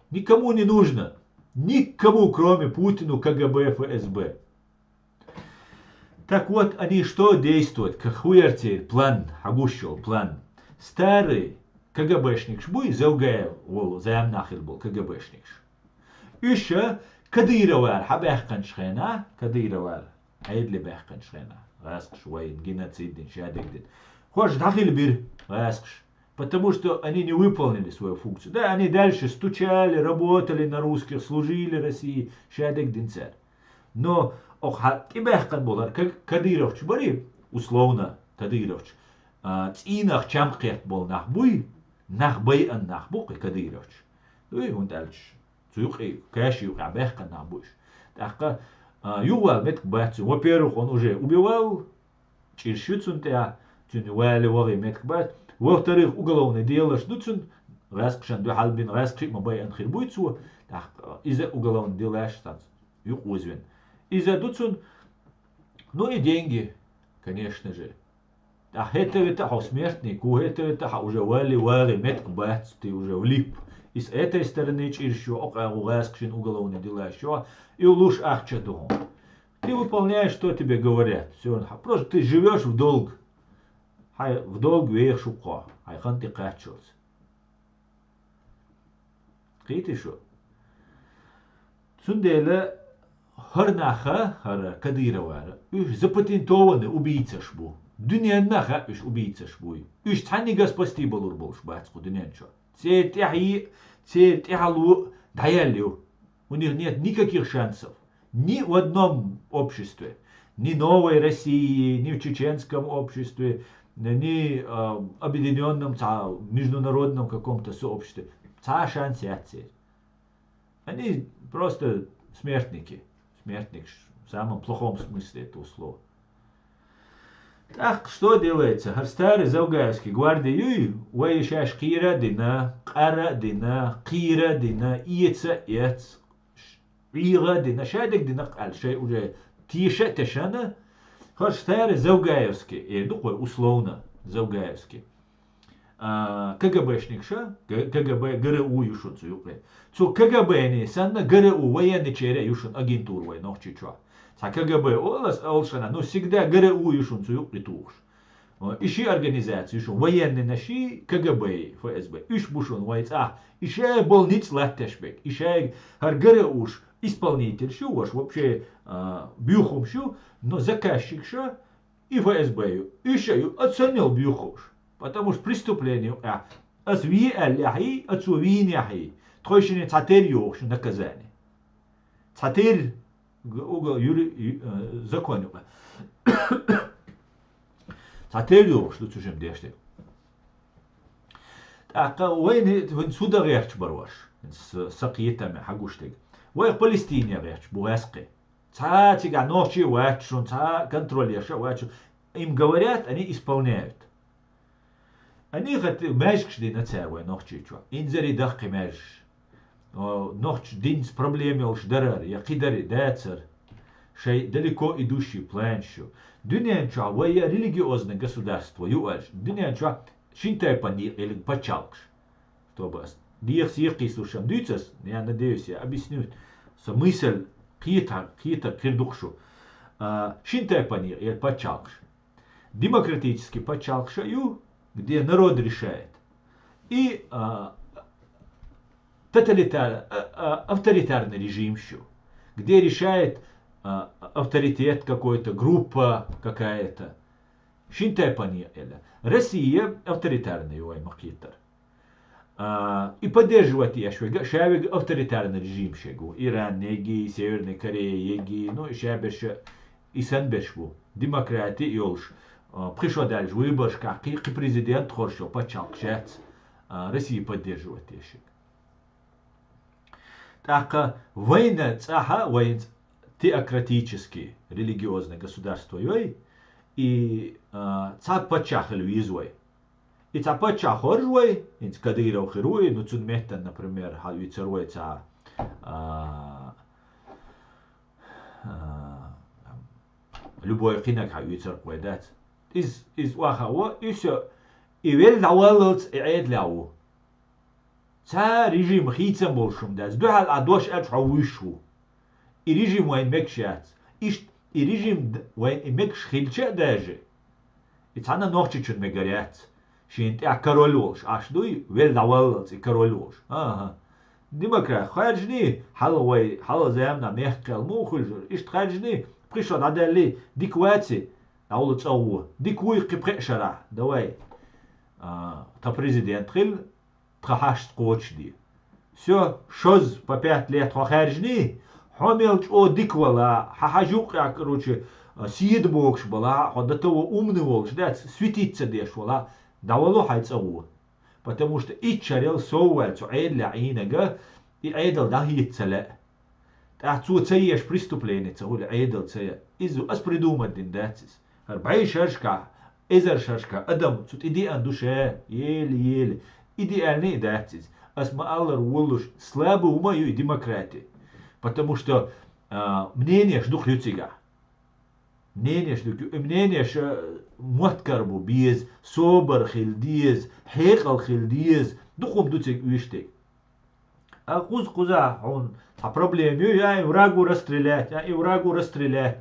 Никому не нужно. Никому, кроме Путину, КГБ, ФСБ. Так вот, они что действуют, как хуярцер план, хьан гуш йолу план. Старый КГБшникаш буй, Завгаев волу заманахь хилла болу КГБшникаш. Уьш Кадыровара хьан баьхканчу хенахь, Кадыровара Ӏедале баьхканчу хенахь, гӀаьскхаша вайна геноцид дина, шадерг дина. Хьожа дӀахилла бира гӀаьскхаша, потому что они не выполнили свою функцию. Да, они дальше стучали, работали на русских, служили России, шадерг дина цара. Но окху хьан тӀебаьхкина болу хӀара Ка-, Кадыровчу барий, условно, Кадыровчу, а, цӀийнах чам кхетта болу нах буй, нах байъан нах бу кхин Кадыровчу. Дуй, хӀунда аьлча, цу юкъе, каша юкъе баьхкина нах бу уьш. ТӀаккха, а, юхавала меттиг бац цуьнан. Во-первых, он уже убивал, чӀирш ю цунна тӀехь, цуьнан вале вахе меттиг бац. Во-вторых, уголовный делаш ду цуьнан, гӀаскхашна дуьхьал бина, гӀаскхий а ма байъина хир буй цо, тӀаккха иза уголовный делаш цунца юкъаозавина. Иза ду цунна, ну и деньги, конечно же. ТӀаккха хӀета-вета хьо смертник ву, хӀета-вета хьо уже вали-вали метка бац, ты уже влип. И с этой стороны чӀирш ю, окъа гӀу гӀаскхашна уголовный делаш ю, и луш ахча ду хьуна. Ты выполняешь, что тебе говорят. Всё, просто ты живёшь в долг. Хьай в долг вехаш ву кхо, хьай хан тӀекхаччалц. Кхийтий шу? Цундела хӀара наха, хӀара Кадыровара, уьш запатентованный убийцаш бу. Дуьненна хаьа уьш убийцаш буй. Уьш цхьаннега спасти балур болуш бац кху дуьнен чу. Церан тӀаьхье, церан тӀаьхьало дӀаяьлла ю. У них нет никаких шансов. Ни в одном обществе. Ни Новой России, ни в чеченском обществе, ни а, объединённом, ца-, международном каком-то сообществе. Цхьа шанс яц церан. Они просто смертники. Смертник в самом плохом смысле этого слова. ТӀаккха что делается? ХӀара старый Завгаевский гварди юй, вай шаьш кхера а дина, къара а дина, кхера а дина, эца а эц, ӀийгӀа а дина, шадерг дина кхаьлла, шай уже теша а тешана, хӀара старый Завгаевский, эр ду кхой условно Завгаевский. А, КГБшникаша, Г-, КГБ, ГРУ ю шуна цу юкъе. Цу КГБ-ни санна ГРУ военный чера ю шуна агентура вай Нохчийчохь. Цхьа КГБ олас алшана, ну всегда ГРУ ю шуна цу юкъе тухуш. О, и ши организаци ю шуна, военныйнаш и КГБ, ФСБ. Уьш бу шуна вай цӀахь. И шай болу ницкъ латташ берг. И шай хӀара ГРУ-ш исполнительш ю, ваша вообще а, буьйхумаш ю, но заказчикаша и ФСБ ю, уьш а ю, а царнел буьйхуш. Потому что преступление юкъехь ас ве аьллехьий, а цо вийнехьий, тхойшинна цхьа тер йохуш наказание. Цхьа тер г-, уга юри-, ю-, э, закон юкъа. Цхьа тер йохуш ду цу шим деш дерг. ТӀаккха вайна хӀинца хӀун дан гӀерташ бара ваш? С-, сан кхетаме хьан гуш дерг. Вай Палестине гӀерташ бу гӀаьскхи. Цхьа цигахь нохчий вац шун, цхьа контроль еш а вац шун. Им говорят, они исполняют. Они хӀета маьжгаш дина цара вай Нохчийчохь. Инзаре дахкхи маьжгаш. О, нохча динца проблема йолуш дарара, я кхидара дацара. Шайн далеко идущий планаш ю. Дуьнен чохь вай я религиозное государство ю аьлча, дуьнен чохь шин тайпана декъелиг пачхьалкхаш. Чтобы ас дехас екхийсушам дуьйцу ас, я надеюсь, я объясню, со мысль кхета, кхета кхир ду-кх шу. А, шин тайпане я пачхьалкхаш. Демократический пачхьалкхаш а ю, где народ решает. И, а, тоталитар-, а, а, авторитарный режим ю, где решает, а, авторитет какой-то, группа какая-то. Шин тайпане я. Россия авторитарная ю вай ма кхетара. А, и поддерживать еш верг а, ша верг авторитарный режим шег ву. Иран еги, Северная Корея еги, ну, и ша берш а и сан берш бу. Демократи а йолуш, а, пхи шо даьлча выборашкахь кхи, кхи президент хоржу пачхьалкхаш яц, а, Россия поддерживать еш верг. ТӀаккха вайна цӀахь а, вайна теократический религиозный государство йой, и, а, цхьа паччахь хила веза вай. И цхьа паччахь хоржу вай, хӀинца Кадыров хир ву и, ну, цунна меттана, например, хьан уьйцур вай цхьа, а, а, любой кхинаг хьан уьйцур вай дац. Иза, иза охьа а во, и всё, и велла дӀаваллалц и Ӏедалехь ву. Цхьа режим хийцам болуш хӀума дац. Дуьхьал а дош аьлча хьо вуьйш ву. И режим вайн мегаш яц. Иштта и режим д-, вайн и мегаш хилча а даже, и цхьанна нохчичун мегар яц. Шена тӀехь король волуш, аш дуй, велла дӀаваллалц и король волуш. АхӀа. Демократ хаьржиний, хьала вай, хьала замна мехкал муха хуьлуш, иштта хаьржиний, пхи шо дӀадаьллий, дика ваци, дӀавала цӀа гӀо. Дика вуй кхин пхеа шарахь, давай. А, тхан президент хила, тхан хьашт кхочушде. Всё, шозза по пять лет хьо хаьржиний, хьо мел чӀогӀа дика вала, хьан хьажа юккъехь, короче, седа богуш бала, хьо до того умный волуш дац, светиться деш вала, дӀавало хьайн цӀа гӀо. Потому что итт шарел сов ваьлла цу Ӏедалехь Ӏийнарг, и Ӏедал дӀахеца ца лаьа. ТӀаккха цо ца еш преступление ца хуьлу, Ӏедал ца ян. Иза ас придумать дина дац иза. ХӀара бӀе шаршкахь, эзар шаршкахь адам цу тӀе деана ду ша, еле-еле. Идеальный и дац иза. Ас ма аллара волуш, слабый хӀума а ю и демократи. Потому что а, мнениеш дукха ю цигахь. Мнениеш дукха ю. И мнениеш а, моттигара бу беза, собар хила деза, хьекъал хила деза. Дукха хӀума ду цига уьш дерг. А кхуза-кхуза хьуна цхьа проблема ю, я и врагу расстрелять, я и врагу расстрелять.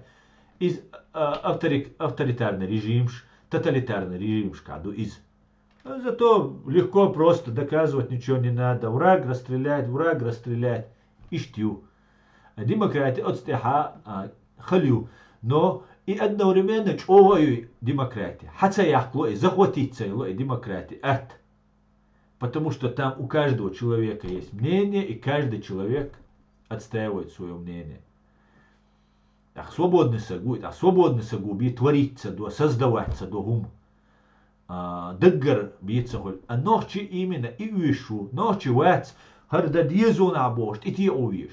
Из а, авторик- авторитарный режимаш, тоталитарный режимашка ду из. Зато легко просто, доказывать ничего не надо. Враг расстрелять, враг расстрелять. Иштта ю. А демократи оцу тӀехьа а, хала ю. Но и одновременно чӀогӀа а ю демократи. Хьа ца яккхало и, захватить ца ело и демократи атта. Потому что там у каждого человека есть мнение, и каждый человек отстаивает свое мнение. ТӀаккха свободный саг ву, тӀаккха свободный саг ву бен творить ца до, создавать ца до хӀума. А, даггара бен ца хуьлу. А нохчи именно и уьш ву. Нохчи вац, хӀара дан деза нах бохуш, тӀе теӀо веш.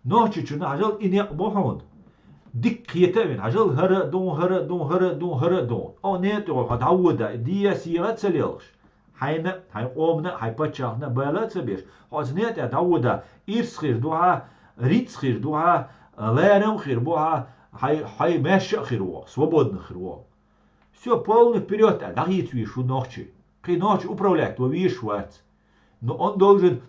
Нохчичунна хьажал и некъ бу хьуна. Дикка кхета а вина, хьажал хӀара а ду, хӀара а ду, хӀара а ду, хӀара а ду. О, некъ тӀе хьо дӀавода, дия сига а ца лелхаш. Хьайна, хьайн къомана, хьайн паччахьна бала а ца беш. Хьо оцу некъ тӀе дӀавода, ирс хир ду хьа, рицкъ хир ду хьа, ларам хир бу хьа, хьай, хьай маьрша а хир ву, свободно хир ву. Всё, полный вперёд аьлла, дӀахийца веш ву нохчи. Кхин нохчи управлять ван веш вац. Но он должен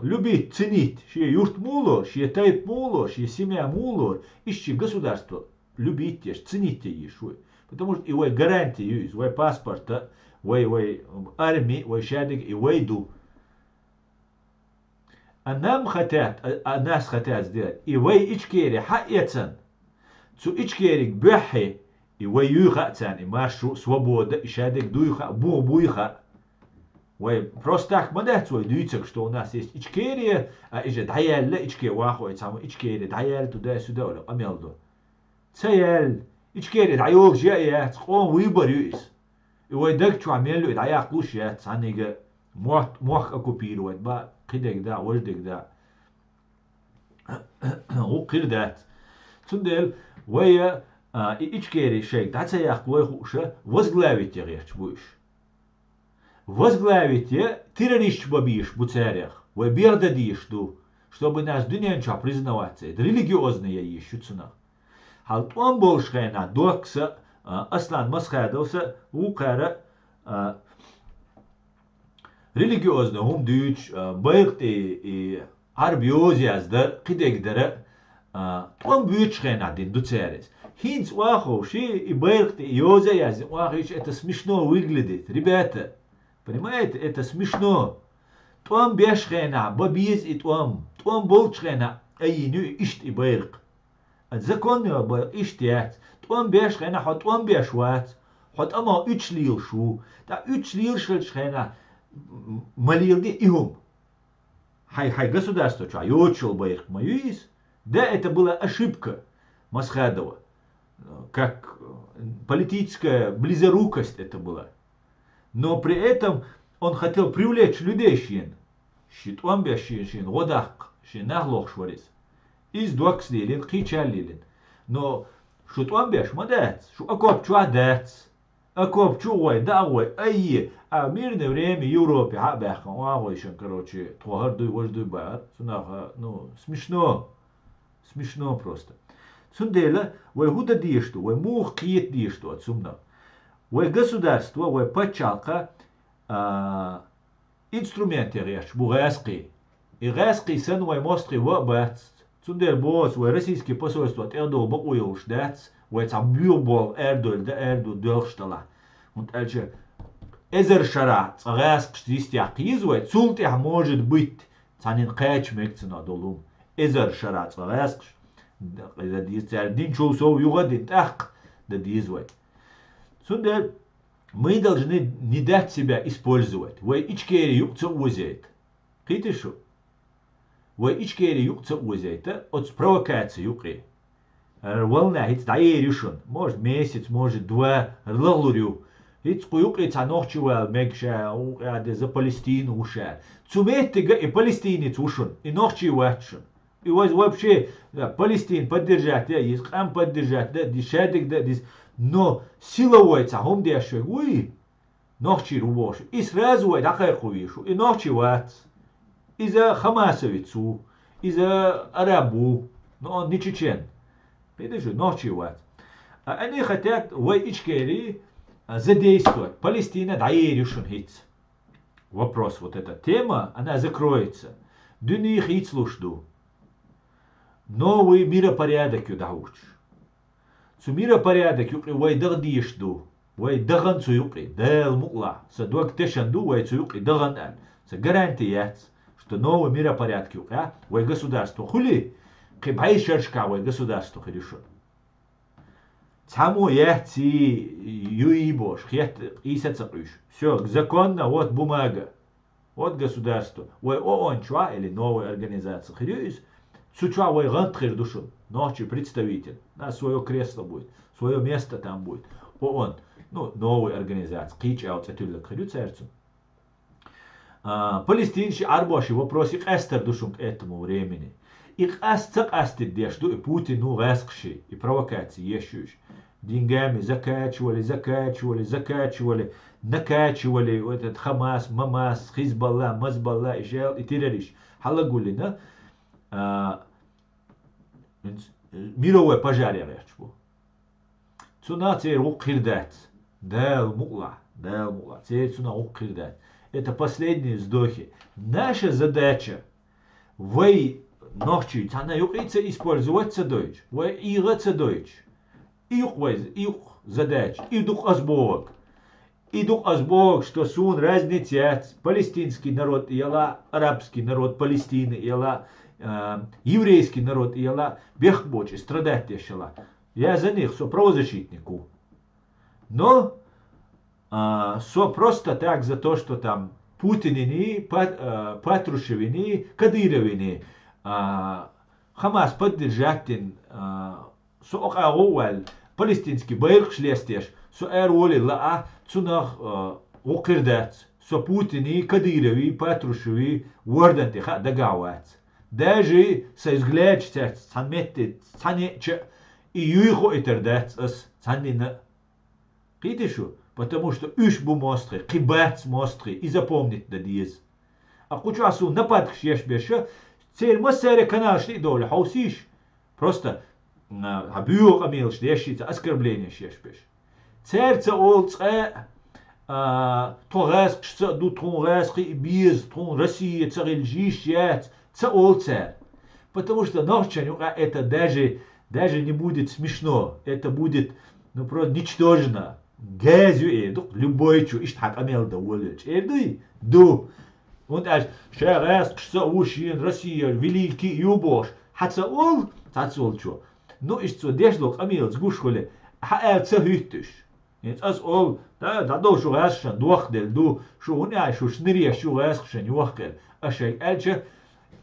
любить, ценить шен юрт муха лору, шен тайпа муха лору, шен семья муха лору, иштта шен государство любить еш, ценить еш ву. Потому что и вай гарантия ю иза, вай паспорта, вай, вай арми, вай шадерг и вай ду. А нам хотят, а, а нас хотят сделать. И вай Ичкери хьаэцан. Цу Ичкериг боьххье, и вай юй хаьа царна, и марш ю, свобода, и шадерг дуй хаьа, бух буй хаьа. Вай просто так ма дац вай дуьйцург, что у нас есть Ичкерия, а и же дӀаяьлла Ичке вахой цхьамма Ичкери дӀаяьлла туда-сюда олу къамел ду. Ца яьлла, Ичкери дӀайолуш я а яц, къоман выбор ю иза. И вай даг чохь мел ю, и дӀаяккхалуш яц, цхьаннига мохк, мохк оккупировать бан, кхидерг да, важдерг да. ГӀу кхир дац. Цундела вай, а, и Ичкери шайга дӀа ца яккха вай хууша, возглавить я гӀерташ бу уьш. Возглавить я террористаш бан безаш бу царех. Вай бегӀ дан дезаш ду, чтобы нас дуьнен чохь признавать ца. Религиозный я езаш ю цунах. Хьал тӀом болуш хенахь доккха са, а, Аслан Масхадов са вукхара, а, религиозный хӀума дуьйцуш, а, байракъ тӀе и Ӏарби йоза яздар, кхидерг дара, а, тӀом буьйцуш хенахь дина ду цара иза. ХӀинца охьаховший, и байракъ тӀе йоза а яздина охьахийча, это смешно выглядит, ребята. Понимаете, это смешно. ТӀом беш хенахь бан беза и тӀом. ТӀом болчу хенахь айина ю иштта и байракъ. А законный байракъ иштта яц. ТӀом беш хенахь хьо тӀом беш вац. Хьо тӀамо уьтуш лелаш ву. ТӀаккха уьтуш лелаш хилчу хенахь м-, м-, ма леладе и хӀума. Хьай, хьай государство чохь йоцуш йолу байракъ ма ю иза. Да, это была ошибка Масхадова. Как, э, политическая близорукость это была. Но при этом он хотел привлечь людей шен. Шен тӀом беш шен, шен гӀо даккха, шен нах лохуш вара иза. Иза доккхас лелийна, кхечара лелийна. Но шу тӀом беш ма дац, шу окоп чохь дац. Окоп чу гӀой, дӀа а гӀой, айе, а мирное время Европе хьа а баьхкина, охьа а гӀойшина, короче, тхо хӀара дуй, важа дуй баар, цунах, ну, смешно. Смешно просто. Цундела вай хӀун дан дезаш ду, вай муха кхета дезаш ду оцу хӀуманах? Вай государство, вай пачхьалкха, а, инструментех гӀерташ бу гӀаьскхий. И гӀаьскхий санна вай мостагӀий ван а бац. Цундела боху аса, вай российский посольство тӀе а догӀу бакъо йолуш дац, вай цхьа боьха болу арадойла дан араду доьлхуш делахь. ХӀунда аьлча эзар шарахь цкъа гӀаьскхашца йистехь кхийза вай, цул тӀаьхьа, может быть, цхьаннан кхача мега цунах долу хӀума. Эзар шарахь цкъа гӀаьскхаш, дан деза цара динчул сов юха а дина, тӀаккха дан деза вай. Цундела мы должны не дать себя использовать. Вай Ичкери юкъа ца озийта. Кхийтира шу? Вай Ичкери юкъа ца озийта, оцу провокаци юкъе. ХӀара волна хӀинца дӀаер ю шуна. Может, месяц, может, два, хӀара лахлур ю. ХӀинца кху юкъе цхьа нохчи вала мега ша, вукъа де за Палестину ву ша. Цу меттига и палестинец ву шуна, и нохчи вац шуна. И вайза вообще, да, Палестин поддержать дан а деза, къам поддержать дан а деза, шадерг дан а деза. Но силовой цхьа хӀума деш верг вуй, Нохчийра ву бохуш. И сразу вай дӀакхайкхо везаш ву. И нохчи вац. Иза хамасовец ву. Иза араб ву. Но он не чечен. Кхеташ ву, нохчи вац. А они хотят вай Ичкери, а, задействовать. Палестина дӀаер ю шуна хӀинца. Вопрос, вот эта тема, она закроется. Дуьне хийцалуш ду. Новый миропорядок ю дӀахьуш. Цу миропорядок юкъе вай даха дезаш ду. Вай дахана цу юкъе, Дала мукъалахь, сан дог тешан ду вай цу юкъе дахана аьлла. Сан гаранти яц, что новый миропорядок юкъе вай государство хуьлий, кхин бӀешерашкахь вай государство хир ю шуна. Цхьаммо яц и юй бохуш, хетта къийса а ца къуьйсуш. Всё, законно, вот бумага. Вот государство. Вай О О Н чохь или новая организация хир ю иза. Цу чохь вай гӀант хир ду шуна. Нохчий представитель. У нас своё кресло будет. Своё место там будет. О О Н. Ну, новая организация. Кхечи а цӀе туьлларг хир ю цаьрца. А, Палестинаш, Ӏарбош, и вопросы къаьстар ду шуна к этому времени. И къаст ца къастийта деш ду и Путину гӀаьскхаши, и провокаци еш ю уьш. Деньгами закачивали, закачивали, закачивали, накачивали вот этот Хамас, Мамас, Хизбалла, Мазбалла, Ижел и террорист. Хьалагуллина, а, мировой пожар яхьерча бу. Цунах церан гӀуллакх хир дац. Дала мукъалахь, Дала мукъалахь. Церан цунах гӀуллакх хир дац. Это последние вздохи. Наша задача: вай нохчий цхьана юкъе ца использовать ца дойтуш, вай ӀийгӀа ца дойтуш. И юкъ вай, и юкъ задача, и ду-кх ас бохург. И ду-кх ас бохург, что суна разница яц, палестинский народ яла, арабский народ Палестины яла, а, еврейский народ яла, бехк боцуш страдать деш яла. Я за них, со правозащитник ву. Но, а, со просто так за то, что там Путинини, Пат-, а, Патрушевини, Кадыровини, а, Хамас поддержать дина, а, со окъа гӀо а ваьлла, палестинский байракхаш лестеш, со ара волий лаа, цунах, а, гӀуллакх хир дац. Со Путини, Кадырови, Патрушеви вордан тӀе хаа дагахь вац. Даже сайн взглядаш цаьрца цхьана метте, цхьана а ча и юй хоуьйтур дац ас цхьаннина а. Кхетий шу? Потому что уьш бу мостагӀий, кхин бац мостагӀий, и запомнить дан деза. А кху чохь суна нападкаш еш берш, церан массара а каналаш тӀе а довлий, хьовсийша. Просто, а, хьан буьйгӀа къамелаш деш, шица оскорбленеш еш берш. Цаьрца олу цкъа а, а, тхо гӀаьскхашца а ду, тхуна гӀаьскхи а беза, тхуна Россия ца хилча йиш яц, ца олу цара. Потому что нохчан юкъа это даже, даже не будет смешно, это будет, ну, просто ничтожно. Газа ю эр ду-кх любой чу, иштта хьан къамел дан волавелча. Эр дуй? Ду. ХӀунда аьлча ша гӀаьскхашца а ву, шена Россия великий ю бохуш, хьан ца олу цхьацца волчо? Ну, иштта цо деш долу къамелаца гуш хуьлу, хьан аьлла ца хӀуьттуш. ХӀинца ас олу, да, дӀадовла, шу гӀаьскхашна дохкаделла ду, шу хӀунда аьлла, шу шинареш ю гӀаьскхашна йохкаелла. Ас шайга аьлча,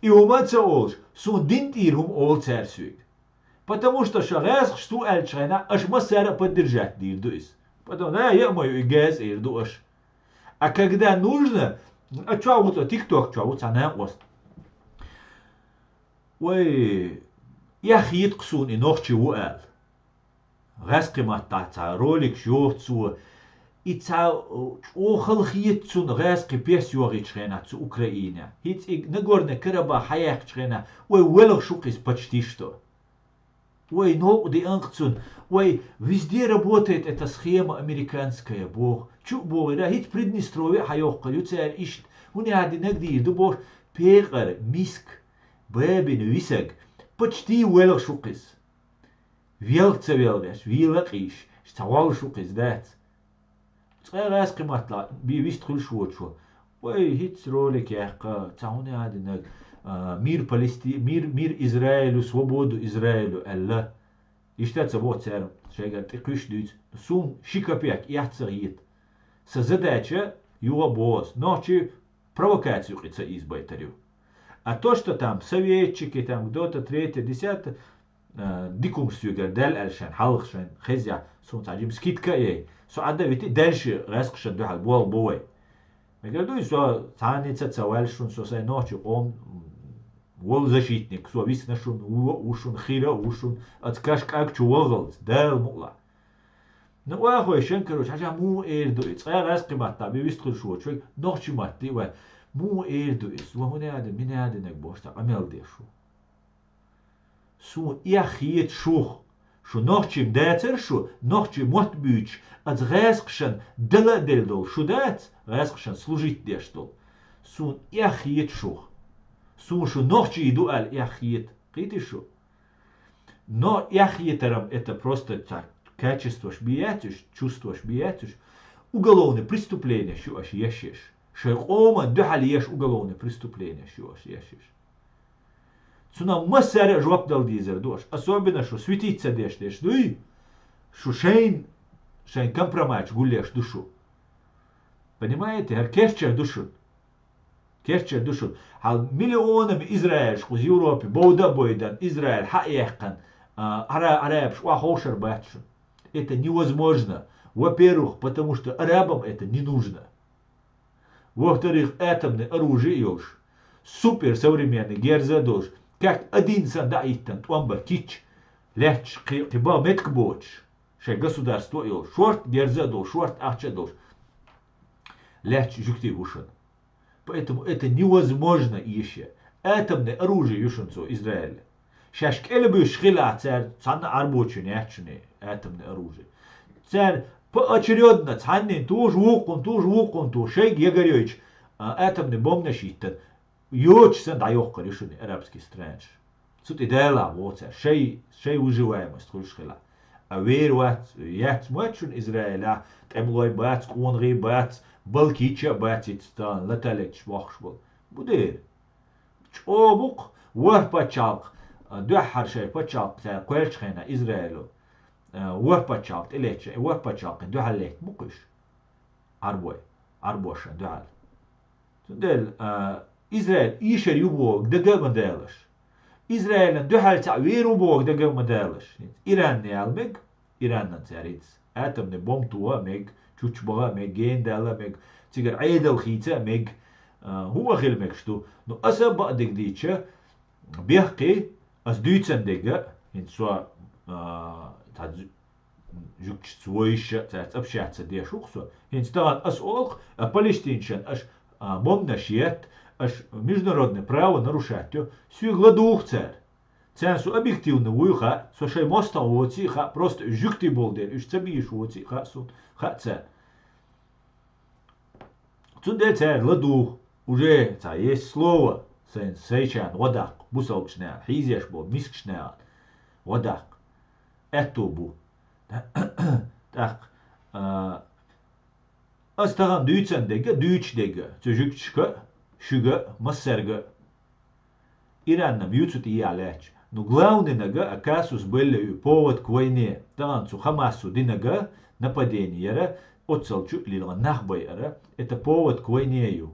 и хӀума а ца олуш, суна дин тӀера хӀума олу цара соьга. Потому что ша гӀаьскхаш ву аьллачу хенахь, аша массара а поддержать дийр ду иза. Потому, да, я а ма ю и газа эр ду аша. А когда нужно, а чохь ву цо, тикток чохь ву цхьа накъост. Вай, эхь хета-кх суна и нохчи ву аьлла. ГӀаьскхи маттахь цхьа роликаш йоху цо. И цхьа, э, чӀогӀа хала хета цунна гӀаьскхи пес йохийчу хенахь цу Украинехь. ХӀинца и Нагорный Карабах хьаяьккхичу хенахь, вай велха шу-кх иза почти что. Вай новкъа деан-кх цунна. Вай везде работает эта схема американская, боху. Чу а бохийра, хӀинца Приднестровье а хьайоккхур ю цара иштта. ХӀунда аьлла динарг дийр ду боху, пекъар, миска, бабин висаг. Почти велха шу-кх иза. Велха ца велхаш, вела а къийсаш, цхьа гӀолла шу-кх иза дац. Цкъа а гӀаьскхи маттахь бен вист хуьлуш воцу. Вай хӀинца ролик яьккха, цхьа хӀунда а динарг, а, мир Палести-, мир, мир Израилю, свободу Израилю аьлла. Иштта ца боху цара, шайгара тӀе кхуьйсуш дуьйцу. Суна ши капек эхь ца хета. Сан задача юха а боху ас, нохчий провокацию кхин ца ийзабайтар ю. А то, что там советчики, там кто-то, третье, десятое, а, дика хӀумаш соьгара даьлла аьлла шайна хьалха шайна хезехь, суна цхьа жима скидка а яй. Со Ӏадда вити, дальше гӀаьскхашна дуьхьал болх бо вай. Мегар дуй, со цхьанница а ца ваьлла шуна, со сайн нохчий къоман волу защитник, со висна шуна, ву а ву шуна, хир а ву шуна, аса каш кӀаг чу вахалц, Дала мукъалахь. Ну, оахой шенкаруч, хьажа муу эр ду и, цкъа гӀаьскхи матта бе вистхуьлуш воцу, вай нохчи матти вай. Муу эр ду иза, ва хӀун яда, мин яда наг бохуш, цхьа къамел деш ву. Суна эхь хета шух, шу нохчим дацара шу, нохчи мотт буьйцуш, аса гӀаьскхашан дала а делла долу шу дац, гӀаьскхашан служить деш долу. Суна эхь хета шух. Суна шу нохчий ду аьлла эхь хета. Кхийти шу? Но эхь хетарам это просто так, качестваш бе яц уьш, чувстваш бе яц уьш. Уголовный преступлениеш ю аша еш еш. Шайн къоман дуьхьал еш уголовный преступлениеш ю аша еш еш. Цунах массара а жоп дала дезар ду аша. Особенно шу светить ца деш деш дуй, шу шайн, шайн компроматаш гулъеш ду шу. Понимаете, хӀара керча ду шуна. Керча ду шуна. Хьал миллионами Израиль кхуза Европе бовда а бойдан, Израиль хьа а яьккхина, а, ара-, арабаш охьаховшар бац шуна. Это невозможно. Во-первых, потому что арабам это не нужно. Во-вторых, атомный оружие йолуш, супер современный герза а долуш, как один сан даиттан тӀом бар кич, лаьтташ кхи, кхи бан метка боцуш, шайн государство а йолуш, шорт герза а долуш, шорт ахча а долуш, лаьтташ жуьгти ву шуна. Поэтому это невозможно иша. Атомный оружие ю шуна цо Израиле. Шаьш кӀелбуьсуш хилахь цара, цхьанна Ӏарбочун яц шуна атомный оружие. Цара поочередно цхьаннин туш, вукхун туш, вукхун туш, шайга ягарйойчу, а, атомный бомбанаш йиттан, йоцуш сан дӀайоккхур ю шуна арабский странаш. Цу тӀе далахь вон цара, шай, шай выживаемость хуьлуш хилахь. А вер вац, яц моьтту шуна Израилехь, тӀемалой бац, къонахий бац, балкича а бац, ица тахана латалеташ бохуш болу. Бу дера. ЧӀогӀа бу-кх ворхӀ пачхьалкх, а, дуьххьара шайн пачхьалкх цара кхоьллинчу хенахь Израило, а, ворхӀ пачхьалкх тӀелеттача, и ворхӀ пачхьалкхана дуьхьал летта бу-кх уьш. Ӏарбой, Ӏарбошна дуьхьал. Цундела, а, Израиль ийшар ю бохург дага а ма далаш. Израилан дуьхьал цхьаъ вер ву бохург дага а ма далаш. Иран яла мега, Иранан цара хӀинца атомный бомба тоха а мега, чучча баха а мега, гена дала а мега, цигара Ӏедал хийца а мега. А, хӀун а хила мегаш ду? Ну, аса а бакъдерг дийча, бехке, ас дуьйцан дерг а, хӀинца со, а, цхьа жуьгташца войша, цаьрца общаться деш ву-кх со. ХӀинца тахана ас олу-кх, а, палестинчан аша, а, бомбанаш етта, аша международное право нарушать йо, соьга ладугӀу цара. Царна со объективно вуй хаьа, со шайн мостагӀа воций хаьа, просто уьш жуьгтий болу дела, уьш ца бийш воций хаьа суна, хаьа царна. Цундела цара ладугӀу, уже цхьа есть слово, сайн, сайчарна гӀо даккха, бусалбачу нахана, хьийзеш болу мискачу нахана гӀо даккха. Аьтту бу. ТӀаккха, а, ас тахана дуьйцан дерг а, дуьйцуш дерг а, цу жуьгташка а, шуьга а, массаьрга а. Иранна ма ю цу тӀехьа лаьтташ. Ну, главный нага а казус белли ю, повод к войне. Тахана цу Хамасо динага нападение яра, оццал чу а лилгӀа нах байара, это повод к войне ю.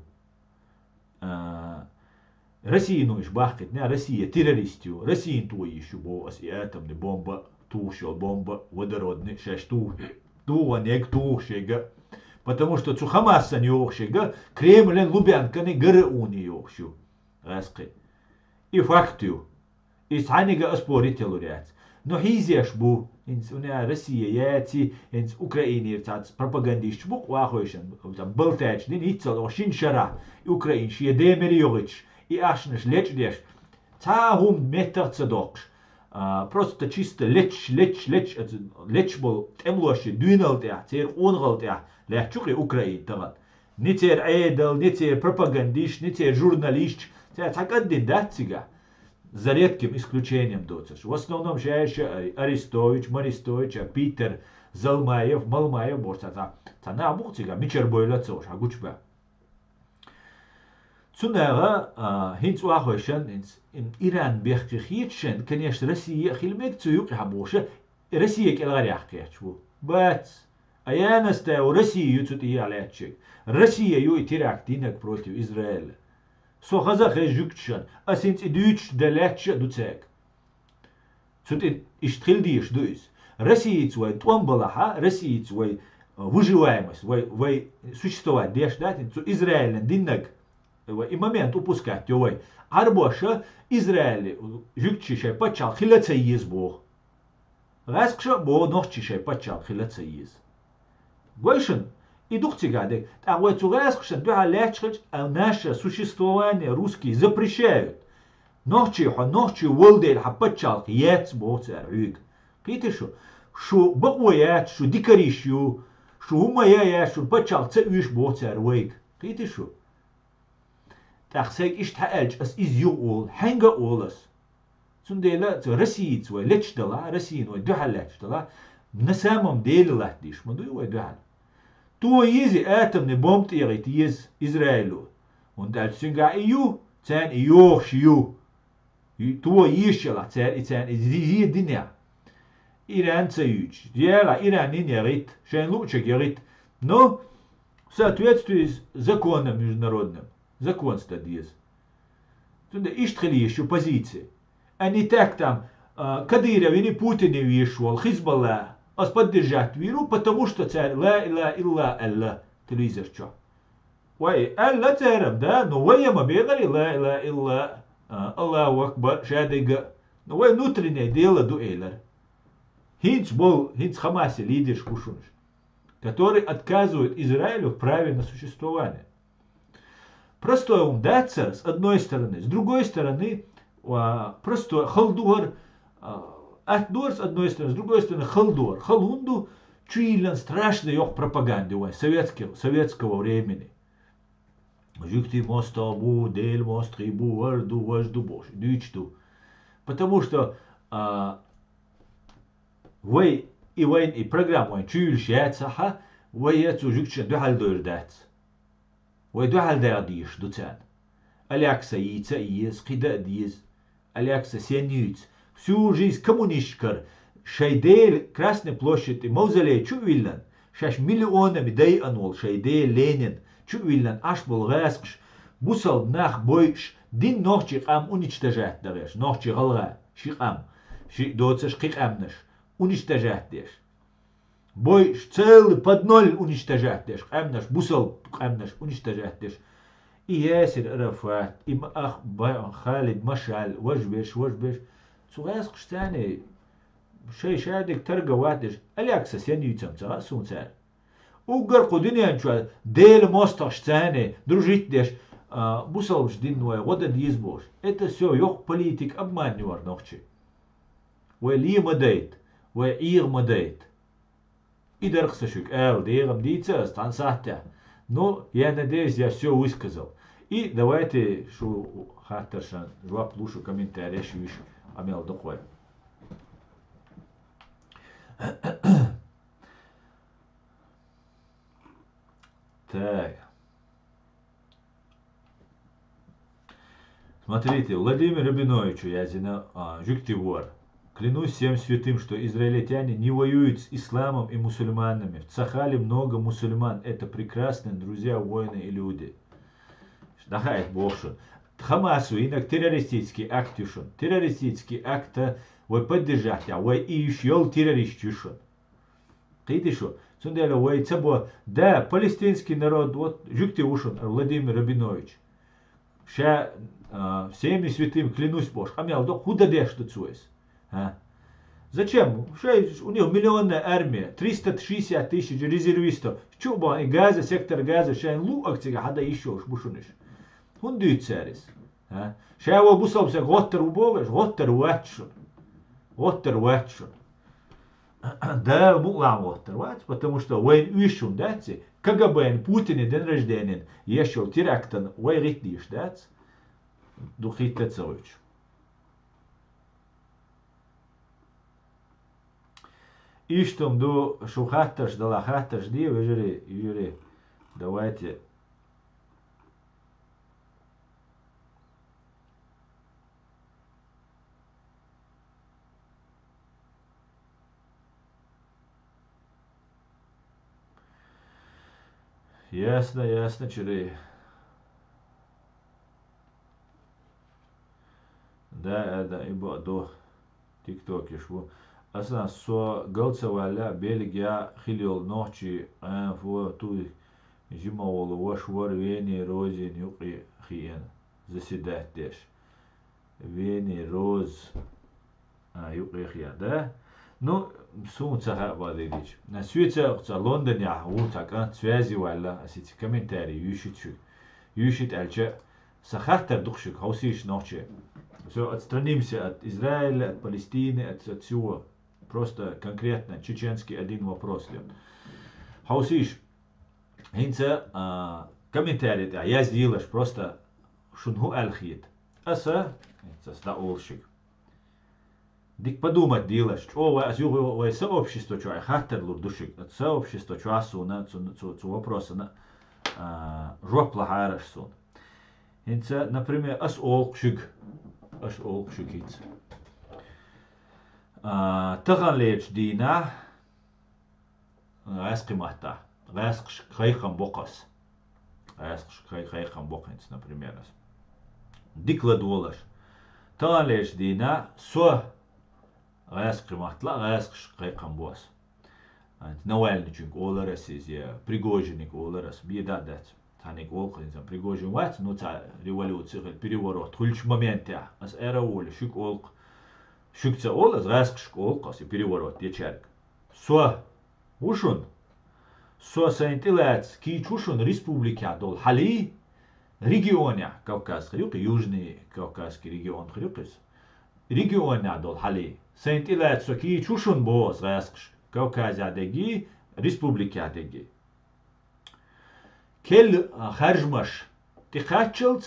А, Россия, ну, иш бахкхитне, Россия террорист ю, Россиян тӀе йиш ю боху ас и атомный бомба, тухуш йолу бомба, водородный, шаьш тух-, туханег тухуш ега. Потому что цу Хамасан йохуш ега, Кремлен Лубянкани гара уни йохуш ю. ГӀаскхи. И факт ю. Иза цхьаьнниг а оспорить ялур яц. Но хьийзеш бу, хӀинца уьнан Россия яци, хӀинца Украинера цхьацца пропагандисташ бу-кх вахойшан, там, балтаьчу дина, иццал оха шина шарахь, и Украина шен ден мери йогӀуьйтуш, и ахчанаш лечкъадеш, цхьа а хӀума меттах а ца доккхуш, а, просто чисто лечкъаш, лечкъаш, лечкъаш, лечкъаш болу тӀемалош шен дуьйналла тӀехь, церан къонахалла тӀехь лаьтташ ю-кх и Украина тахана. Ни церан Ӏедал, ни церан пропагандисташ, ни церан журналисташ, цара цхьа кӀаддина дац цигахь. За редким исключением доцурш. В основном шаьш а Арестович, Марестович, а Питер Залмаев, Малмаев бохуш цхьа, цхьа, цхьа нах бу-кх цигахь, мичара бойла а ца хууш, хьан гучубаьхна. Цунагара, а, хӀинца вахойшан, хӀинца, м, Иран бехке хеташ шен, конечно, Россия а хила мега цу юкъехь бохуша, Россия кӀелхьаръяхкхеташ ву. Бац! А Янас тӀе ву Россия ю цу тӀехьа лаьтташ ерг. Россия ю и теракт динарг против Израиля. Со хаза а хеза жуьгташна, ас хӀинца и дуьйцуш дан лаьтташ а ду цаьрга. Цу тӀе иштта хила дезаш ду иза. Россияца вай тӀом балахьа, Россияца вай, а, выживаемость, вай, вай существовать деш дац, цу Израилан диннарг, вай и момент упускать йо вай. Ӏарбоша Израиле жуьгташий шайн пачхьалкх хила а ца еза боху. ГӀаскхаша а боху нохчий шайн паччахьалкх хила ца еза. Гой шуна, и ду-кх цигахь дерг. ТӀаккха вай цу гӀаскхашна дуьхьал лаьтташ хилча, а наше существование русские запрещают. Нохчий хьо, нохчий волу дела хьан паччахьалкх яц боху цара хьоьга. Кхетий шу? Шу бакъо яц, шу дикарий ю, шу хӀума я яц, шун паччахьалкх ца оьшу боху цара вайга. Кхетий шу? ТӀаккха сайга иштта хьан аьлча, ас иза юха олу, хьаьнга а олу ас. Цундела цу Россица вай леташ далахь, Россина вай дуьхьал лаьтташ далахь, на самом деле латтадеш ма дуй вай дуьхьал. Тоха еза атомный бомба тӀегӀитта еза Израило. ХӀунда аьлча цуьнгахь и ю, царна и йохуш ю. Тоха езаш ялахь, цара и царна и зе динехь. Иран ца юьйцуш, яла Иран йина ягӀитта, шайна луъучуьнга ягӀитта. Но в соответствии с законом международным, законца дан деза. Цундела иштта хила еза шу позиция. А не так там, а, Кадыровни Путине везаш волу Хизбалла ас поддержать вийр ву, потому что цара ла илаха илла аьлла телевизор чохь. Вай аьлла цара, да, но вай ма бегӀари ла илаха илла, а, Аллаху акбар, шадерг а. Но вай внутреннее дело ду элира. ХӀинца болу, хӀинца Хамасе лидерш бу шуна, который отказывает Израилю в праве на существование. Простой хӀума дац хӀара, с одной стороны. С другой стороны, а, простой хала ду хӀара, а, атта ду хӀара, с одной стороны, с другой стороны, хала ду хӀара. Хала хӀунда ду? Чу йиллина страшно йоккха пропаганда ю вайн советский, советского времени. Жуьгтийн мостагӀа бу, Делан мостагӀий бу, хӀара ду, важа ду бохуш, дуьйцуш ду. Потому что, а, вай, и вайн, и программа вайн чу юьллуш яцахь, вай я цу жуьгташна дуьхьал дойр дац. Вай дуьхьал дагӀа дезаш ду царна. Алякса йийца а еза, кхин дан а деза. Алякса сен юьйцу? Всю жизнь коммунисташкара шайн дела Красной площади тӀе мавзолей чу а виллина, шаьш миллионами дайъина волу шайн дела Ленин чу а виллина Ӏаш болу гӀаскхаш, бусалба нах бойуш, дин нохчий къам уничтожать дан гӀерташ, нохчий гӀалгӀа, ши къам, ши доцаш кхин къаьмнаш уничтожать деш. Бойуш, целый под ноль уничтожать деш, къаьмнаш, бусалба къаьмнаш уничтожать деш. И Ясир Арафат, и ма-, ах, ба-, Халид Машаль, важа берш, важа берш. Цу гӀаскхаш царна шай шадерг тарга ватдеш, Алякса сен юьйцам ца хаьа суна цара. Уггар кху дуьнен чохь Делан мостагӀаш царна дружить деш, а, бусалбаш дин вай гӀо дан деза бохуш. Это всё йоккха политика, обман ю хӀара нохчий. Вай ле ма дайта, вай Ӏеха ма дайта. И дара-кх сан шуьга ала, дегӀан дийца ас цхьана сахьтехь. Ну, я надеюсь, я всё высказал. И давайте шу хаттаршан жоп луш, шу комментареш юьйш, къамел доккхой. Так. Смотрите, Владимир Рабиновичу яздина, а, жуьгти вор. Клянусь всем святым, что израильтяне не воюют с исламом и мусульманами. В Цахале много мусульман. Это прекрасные друзья, воины и люди. Даха это боху шуна. Хамасо йинарг террористический акт ю шуна. Террористический акт вай поддержать яхь, вай и йиш йолу террорист ю шуна. Кхийти шу, цундела вай ца бо, да, палестинский народ, вот, жуьгти ву шуна, Владимир Рабинович. Ша, а, всеми святыми клянусь бохуш, къамел до, хӀун дан деш ду цо иза? А? Зачем? Шай, у них миллионная армия, триста шестьдесят тысяч резервистов. Чу а бахана, и Газа, сектор Газа, шайн луъаг цига хьада йиш йолуш бу шуна уьш. ХӀунда дуьйцу цара иза? А? Ша вай бусалба стаг гӀоттар ву боху аша? ГӀоттар вац шуна. ГӀоттар вац шуна. Дала мукъалахь гӀоттар вац, потому что вайна уьш хӀума дац и, КГБ-н Путине день рождения еш йолу терактан вай гӀитта дийш дац, ду хӀитта а ца гӀуьйтуш. Иштта хӀума ду, шу хаттарш дала, хаттарш де, вежарий, юрий, давайте. Ясно, ясно, чуьрий. Да, да, и бо-, до. ТикТокеш ву. Аса со гал ца ваьлла, Бельгия хила йолу нохчий, а, фу, туй, жима волу ваша вара Вени Розин юкъе хиъна, заседать деш. Вени Роз, а, юкъе хиъна, да? Ну, суна ца хаьа, Валерьевич. Соьца цхьа Лондонехь ву цхьа кӀант, связи ваьлла, ас и цхьа комментарий юьйшуьйту шуьга. Юьйшуьйту аьлча, сан хаттар ду-кх шуьга, хьовсийша нохчий. Всё, отстранимся от Израиля, от Палестины, от, от всего. Просто конкретно чеченский один вопрос лен. Хьовсийша, хӀинца, а, комментарий тӀехь яздийлаш, просто шуна хӀун аьлла хета. Аса, хӀинца ас дӀаолу шуьга. Дика подумать дийлаш, чӀогӀа вай ас юха вай сообщество чохь хаттар лур ду шуьга. Сообщество чохь суна цу, цу, цу вопросана, а, жоп лахьара аш суна. ХӀинца, например, ас олу-кх шуьга, ас олу-кх шуьга хӀинца. А, таханлерчу дийнахь, гӀаьскхи маттахь, гӀаьскхашка кхайкхам бо-кх ас. ГӀаьскхашка кхай-, кхайкхам бо-кх хӀинца, например, ас. Дика ладогӀалаш. Таханлерчу дийнахь со гӀаьскхи матта лаьа, гӀаьскхашка кхайкхам бо ас. ХӀинца Навальныйчуьнга олура ас иза, я Пригожинга олура ас, бен а дац. Цхьаннега олу-кх хӀинца, Пригожин вац, ну, цхьа революци хилла, переворот хуьлучу моментехь. Ас ара а волий, шуьга олу-кх, шуьга ца олу ас, гӀаьскхашка олу-кх ас и переворот дечаьрга. Со ву шуна. Со сайна тӀелаьцна кийча ву шуна республикехь долу хьалий, регионехь, Кавказ хир ю-кх, Южный Кавказский регион хир ю-кх иза. Регионехь долу хьалий. Сайна тӀелаьцна со кийча ву шуна, боху ас, гӀаьскхашка, Кавказехь дерг а, республикехь дерг а. Керла харжамаш тӀекхаччалц,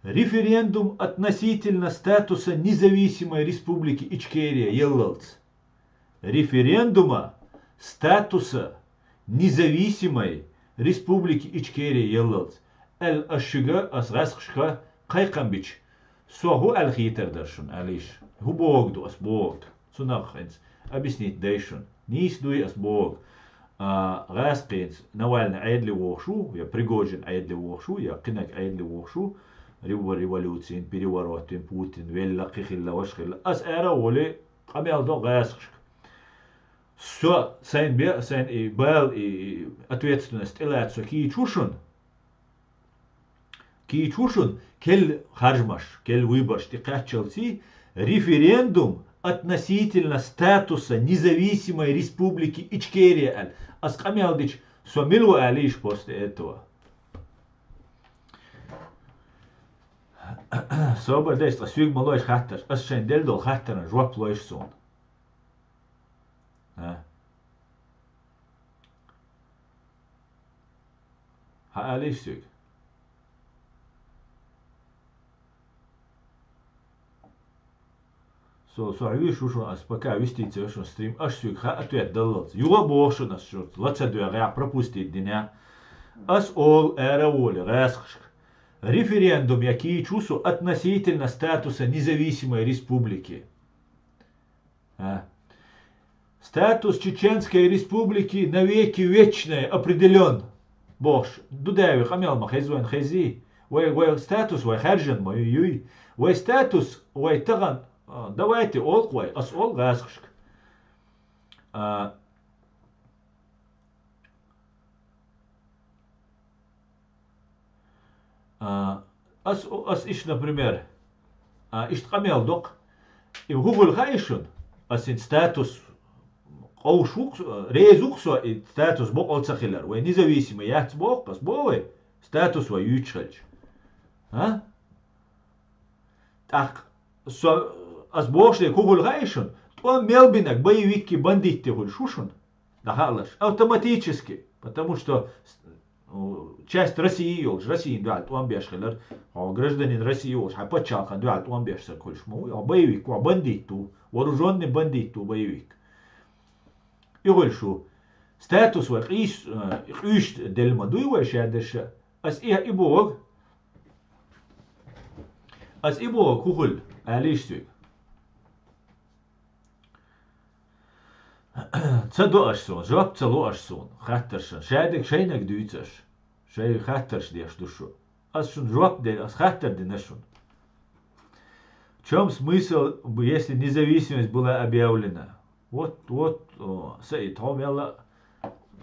референдум относительно статуса независимой республики Ичкерия еллалц. Референдума статуса независимой республики Ичкерия еллалц, аьлла ас шуьга, ас гӀаьскхашка кхайкхам бича, со хӀун аьлла хийтар дара шуна, алийша? ХӀун бохург ду ас бохург? Цунах хӀинца объяснить дай шуна. Нийса дуй ас бохург? А, гӀаьскхий, хӀинца Навальный Ӏедале вохуш ву, я Пригожин Ӏедале вохуш ву, я кхинаг Ӏедале вохуш ву, рев-, революцин, переворотин, Путин велла, кхин хилла, ваша хилла. Ас ара а волий, къамел до гӀаьскхашка. Со сайна бе, сайна и бала, и, и ответственность тӀелаьцна со кийча ву шуна. Кийча ву шуна, керла харжамаш, керла выбораш тӀекхаччалций, референдум относительно статуса независимой республики Ичкерия аьлла. Ас къамел дича, со мила ву алийша после этого? Собар дайша, ткъа соьга ма лойша хаттарш, ас шайна делла долу хаттарна жоп лойша суна. А? Хьан алийша соьга? Со, со хьоьжуш ву шуна, ас пока вести ца веш шуна стрим, аш соьга хаа ответ даллалц. Юха а боху шуна ас, шуна ла ца доьгӀехь, пропустить динехь. Ас олу ара а волий гӀаьскхашка. Референдум я кийча ву со относительно статуса независимой республики. А. Статус Чеченской Республики навеки вечный определён. Бохуш, ду дави, къамел ма хеза вайн, хези. Вай, вай статус вай хаьржина ма ю, юй. Вай статус, вай тахана, а, давайте олу-кх вай, ас олу гӀаьскхашка. А, А, ас, ас иштта, например, а, иштта къамел доккху. И хӀун хуьлу хаьий шуна? Ас хӀинца статус къовш ву-кх, реза ву-кх со и статус бокъал ца хилар. Вай независимый яц боху, ас боху вай, статус вай юьйцуш хилча. А? ТӀаккха со, ас бохуш дерг хӀун хуьлу хаьий шуна? ТӀом мел бинарг боевикки, бандитти хуьлуш ву шуна? ДӀахаалаш. Автоматически. Потому что, ну, часть России йолуш, Россиян дуьхьал тӀом беш хилар, хьо гражданин России волуш, хьайн пачхьалкхан дуьхьал тӀом беш стаг хуьлуш ма ву, хьо боевик ву, хьо бандит ву, вооружённый бандит ву, боевик. И хуьлуш ву. Статус вай къийс-, э, къуьйсуш делла ма дуй вай шадерша. Ас и, и боху. Ас и боху, хӀун хуьлу, алийша соьга. Ца до аш суна, жоп ца ло аш суна, хаттаршна. Шадерг шайниг дуьйцу аш. Шайн хаттарш деш ду шу. Ас шуна жоп дели, ас хаттар дина шуна. В чём смысл, б-, если независимость была объявлена? Вот, вот, о, Саид, хьо мелла,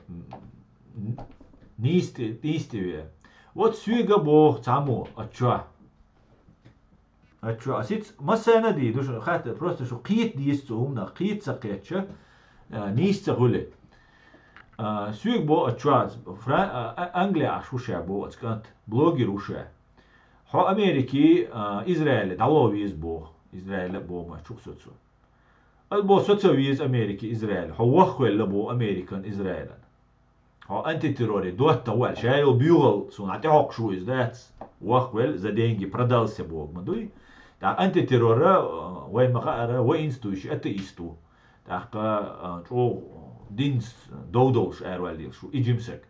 м, н-, нийсти-, нийсти ве. Вот соьга боху цхьаммо, а чо? А чё, а сиц массайна дий, ду шу хатта, просто шу кхета дийс цу хӀуманах, кхета ца кхетча, а, нийса ца хуьле. А, соьга бо а чё, Фра-, а, а, Англи аш ву ша бо оцу кӀант, блогер ву ша. Хьо Америки, а, Израиле дӀавола веза боху, Израиле а бо ма чух со цу. Ас бо со ца веза Америки Израиле, хьо ваххавелла бо Американ Израилан. Хьо антитерроре доттагӀа ву аьлла, ша йолу буьйгӀал суна тӀехьокхуш ву иза дац. Вахвелла, за деньги продался боху ма дуй. ТӀаккха антитеррора, а, вайн ма хаара, воинствующий атеист ву. ТӀаккха, а, чӀогӀа динца дов долуш араваьлла лелаш ву и жимсаг.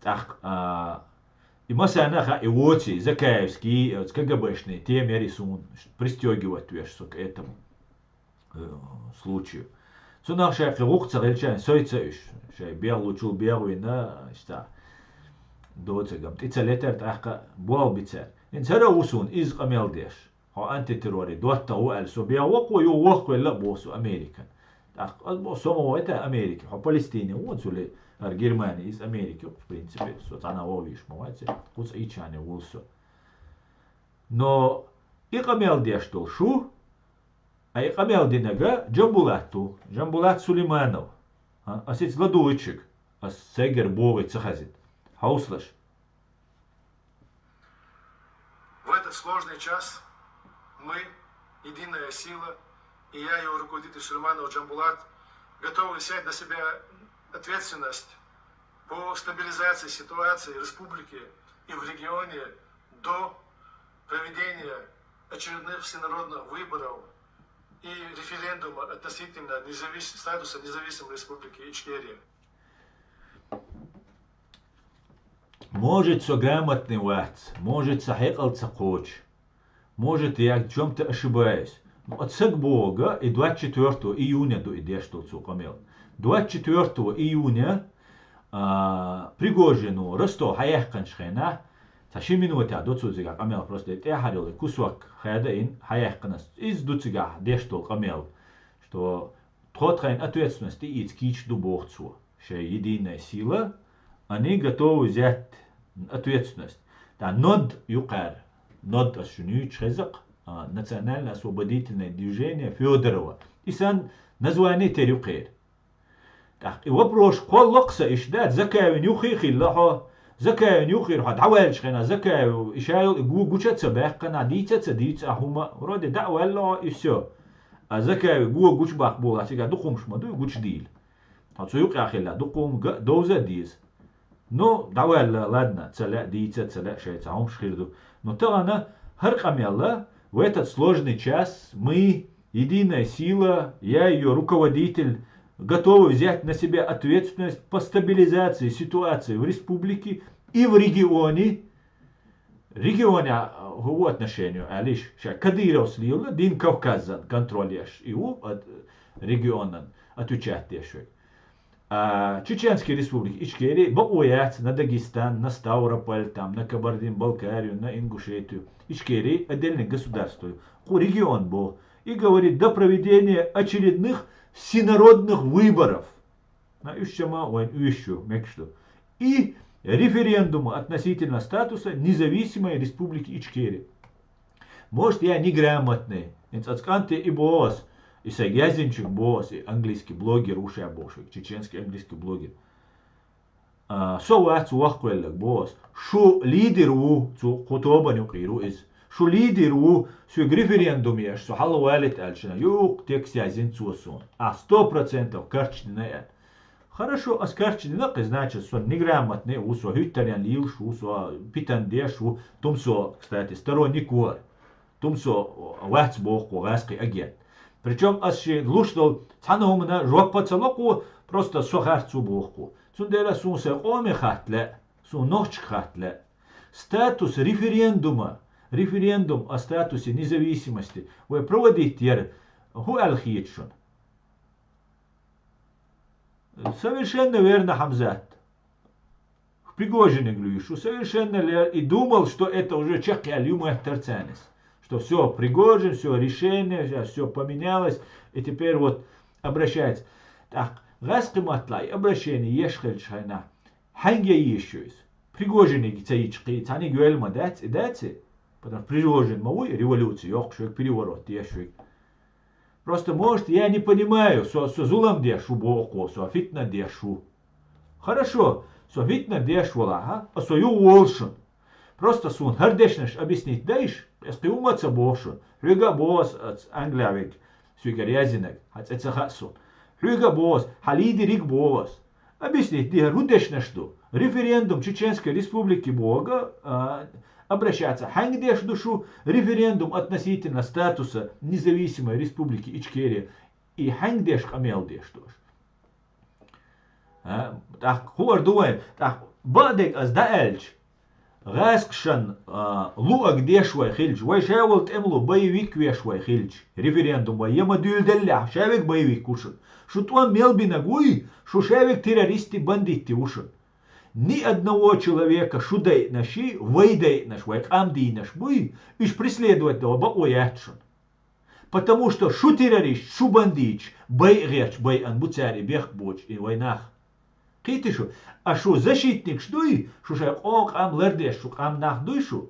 ТӀаккха, а, и массарна а хаьа, и воций, Закаевский, оцу КГБшный, тема яри суна, пристёгивать веш со к этому. Э, случаю. Цунах шайн кхин гӀуллакх ца хилча, сой ца уьш, шайн бегӀлучул бегӀвина, иштта, доцагам тӀе ца летар тӀаккха болх бицара. ХӀинца хӀара а ву суна иза къамел деш. Хьо антитерроре доттагӀа ву аьлла, со бегӀ вокхо, юха воххавелла а боху со Американ. ТӀаккха ас боху, со ма вайта Америка, хьо Палестине ву, цули хӀара Германия, иза Америка, в принципе, со цхьана вовийш ма вац, кхуза Ичане ву со. Но и къамел деш долу шу, а и къамел динарг Джамбулат ву, Джамбулат Сулейманов. А, ас иза ладугӀуьйту шуьга, ас сайгара богӀий ца хазийта. Хьовсалаш. В этот сложный час мы, единая сила, и я, его руководитель Сулейманов Джамбулат, готовы взять на себя ответственность по стабилизации ситуации в республике и в регионе до проведения очередных всенародных выборов и референдума относительно независ-, статуса независимой республики Ичкерия. Может, со грамотный вац, может, сан хьекъал ца кхочу, может, я в чём-то ошибаюсь. Но оцу сага бохург, и двадцать четвёртого июня ду и деш долу цо къамел. Двадцать четвёртого июня, а, Пригожину Ростов хьаяьккхинчу хенахь, цхьа ши минутехь ду цо цигахь къамел, просто тӀаьхьара йолу кусок хадийна хьаяьккхина. Иза ду цигахь деш долу къамел, что тхо тхайн ответственность тӀеийца кийча ду боху цо. Шайн единая сила, они готовы взять ответственность. ТӀаккха нод юкъара, нод ас шуьга юьйцуш хеза-кх, а, национально-освободительное движение Фёдорова. И сан название тера ю кхера. ТӀаккха и вопрос кхоллакх сан иштта дац, Закаевна юххе а хилла хьо, Закаевна юххера хьо дӀаваьллачу хенахь, Закаев и ша йолу и го гуча а ца баьккхина, дийца а ца дийца а хӀума, вроде дӀа а ваьлла хьо, и всё. А Закаев го гучубаккха болахь, цигахь дукхумаш ма дуй гучудийла. Хьо цу юкъахь хилла, дукха хӀума га а, довза а деза. Ну, дӀаваьлла, ладно, ца лаьа дийца, ца лаьа шайца хӀумаш хир ду. Но тахана хӀара къамел, в этот сложный час мы, единая сила, я её руководитель, готовы взять на себя ответственность по стабилизации ситуации в республике и в регионе. Регионе, а, хӀун ву отношение, аьлла иштта, ша Кадыровс лелла, дин Кавказан контроль еш, и ву, а, регионан отвечать деш верг. А Чеченская республика Ичкерия бакъо яц на Дагестан, на Ставрополь, там, на Кабардин-Балкарию, на Ингушетию. Ичкерия отдельное государство. Кху регион бо. И говорит, до проведения очередных всенародных выборов. На уьш чама вайн уьш ю, мекаш ду. И референдума относительно статуса независимой республики Ичкерия. Может, я неграмотный, хӀинца ас кӀанте и боху ас, и сайга яздинчуьнга боху ас, и английский блогер ву ша боху шуьга, чеченский английский блогер. А, со вац вахкхоьллаг боху ас. Шу лидер ву, цу кху тобанна юкъера ву иза. Шу лидер ву, соьга референдум еш, со хьалавалийта аьлла, шена юкъ текст яздина цо суна. А сто процентов карчдина аьлла. Хорошо, ас карчдина кхин, значит, со неграмотный ву, со хӀуьттаренна лелаш ву, со питан деш ву, тумсо, кстати, сторонник ву хӀара. Тумсо вац боху кхо гӀаьскхи агент. Причём ас шен луш долу цхьана хӀумана жоп а ца ло кхо, просто со харц ву боху кхо. Цундела суна сайн къоме хатта лаьа, суна нохчашка хатта лаьа. Статус референдума, референдум о статусе независимости вай проводить яра, хӀун аьлла хета шуна? Совершенно верно, Хамзат. Пригожиниг луьйш ву совершенно лер и думал, что это уже чекхъяьлла ю моттар царнис. Что всё, Пригожин, всё, решение, сейчас всё поменялось, и теперь вот обращается. Так, гӀаьскхи маттахь и обращение еш хилча хенахь, хьаьнга еш ю иза? Пригожиниг ца йича кхин цхьаьниг йоьлла ма дац, и дац и? Потому что Пригожин ма вуй революция йоккхуш верг, переворот деш верг. Просто, может, я не понимаю, со, со зулам деш ву боху, со фитна деш ву. Хорошо, со фитна деш валахь, а со ю волшун. Просто суна хӀара дешнаш объяснить дайш, ас кхин хӀума ца боху шуна. Хьоьга а боху ас, ас Англия вега, соьгара яздинарг, хьан цӀе ца хаьа суна. Хьоьга а боху ас, хьан лидериг а боху ас. Объяснить де хӀара хӀун дешнаш ду? Референдум Чеченской Республики боху, а, обращаться. Хьаьнга деш ду шу референдум относительно статуса независимой республики Ичкерия? И хьаьнга деш къамел деш ду аша? А, тӀаккха хӀун ар ду вайн? ТӀаккха бакъдерг ас дӀааьлча, гӀаскхашна, а, луъург деш вай хилча, вай ша волу тӀемало боевик веш вай хилча, референдум вай я ма дуьйладеллехь, ша верг боевик ву шуна. Шу тӀом мел бинарг вуй, шу ша верг террористи, бандитти ву шуна. Ни одного человека шу дайъинаши, вай дайъинаш, вай къам дийинаш буй, уьш преследовать дан бакъо яц шуна. Потому что шу террорист, шу бандиташ, байъа гӀерташ байъина бу цара и бехк боцуш, и вай нах. Кхийтий шу? А шу защитникаш дуй, шу шайн къо-, къам лардеш, шу къам нах дуй шу?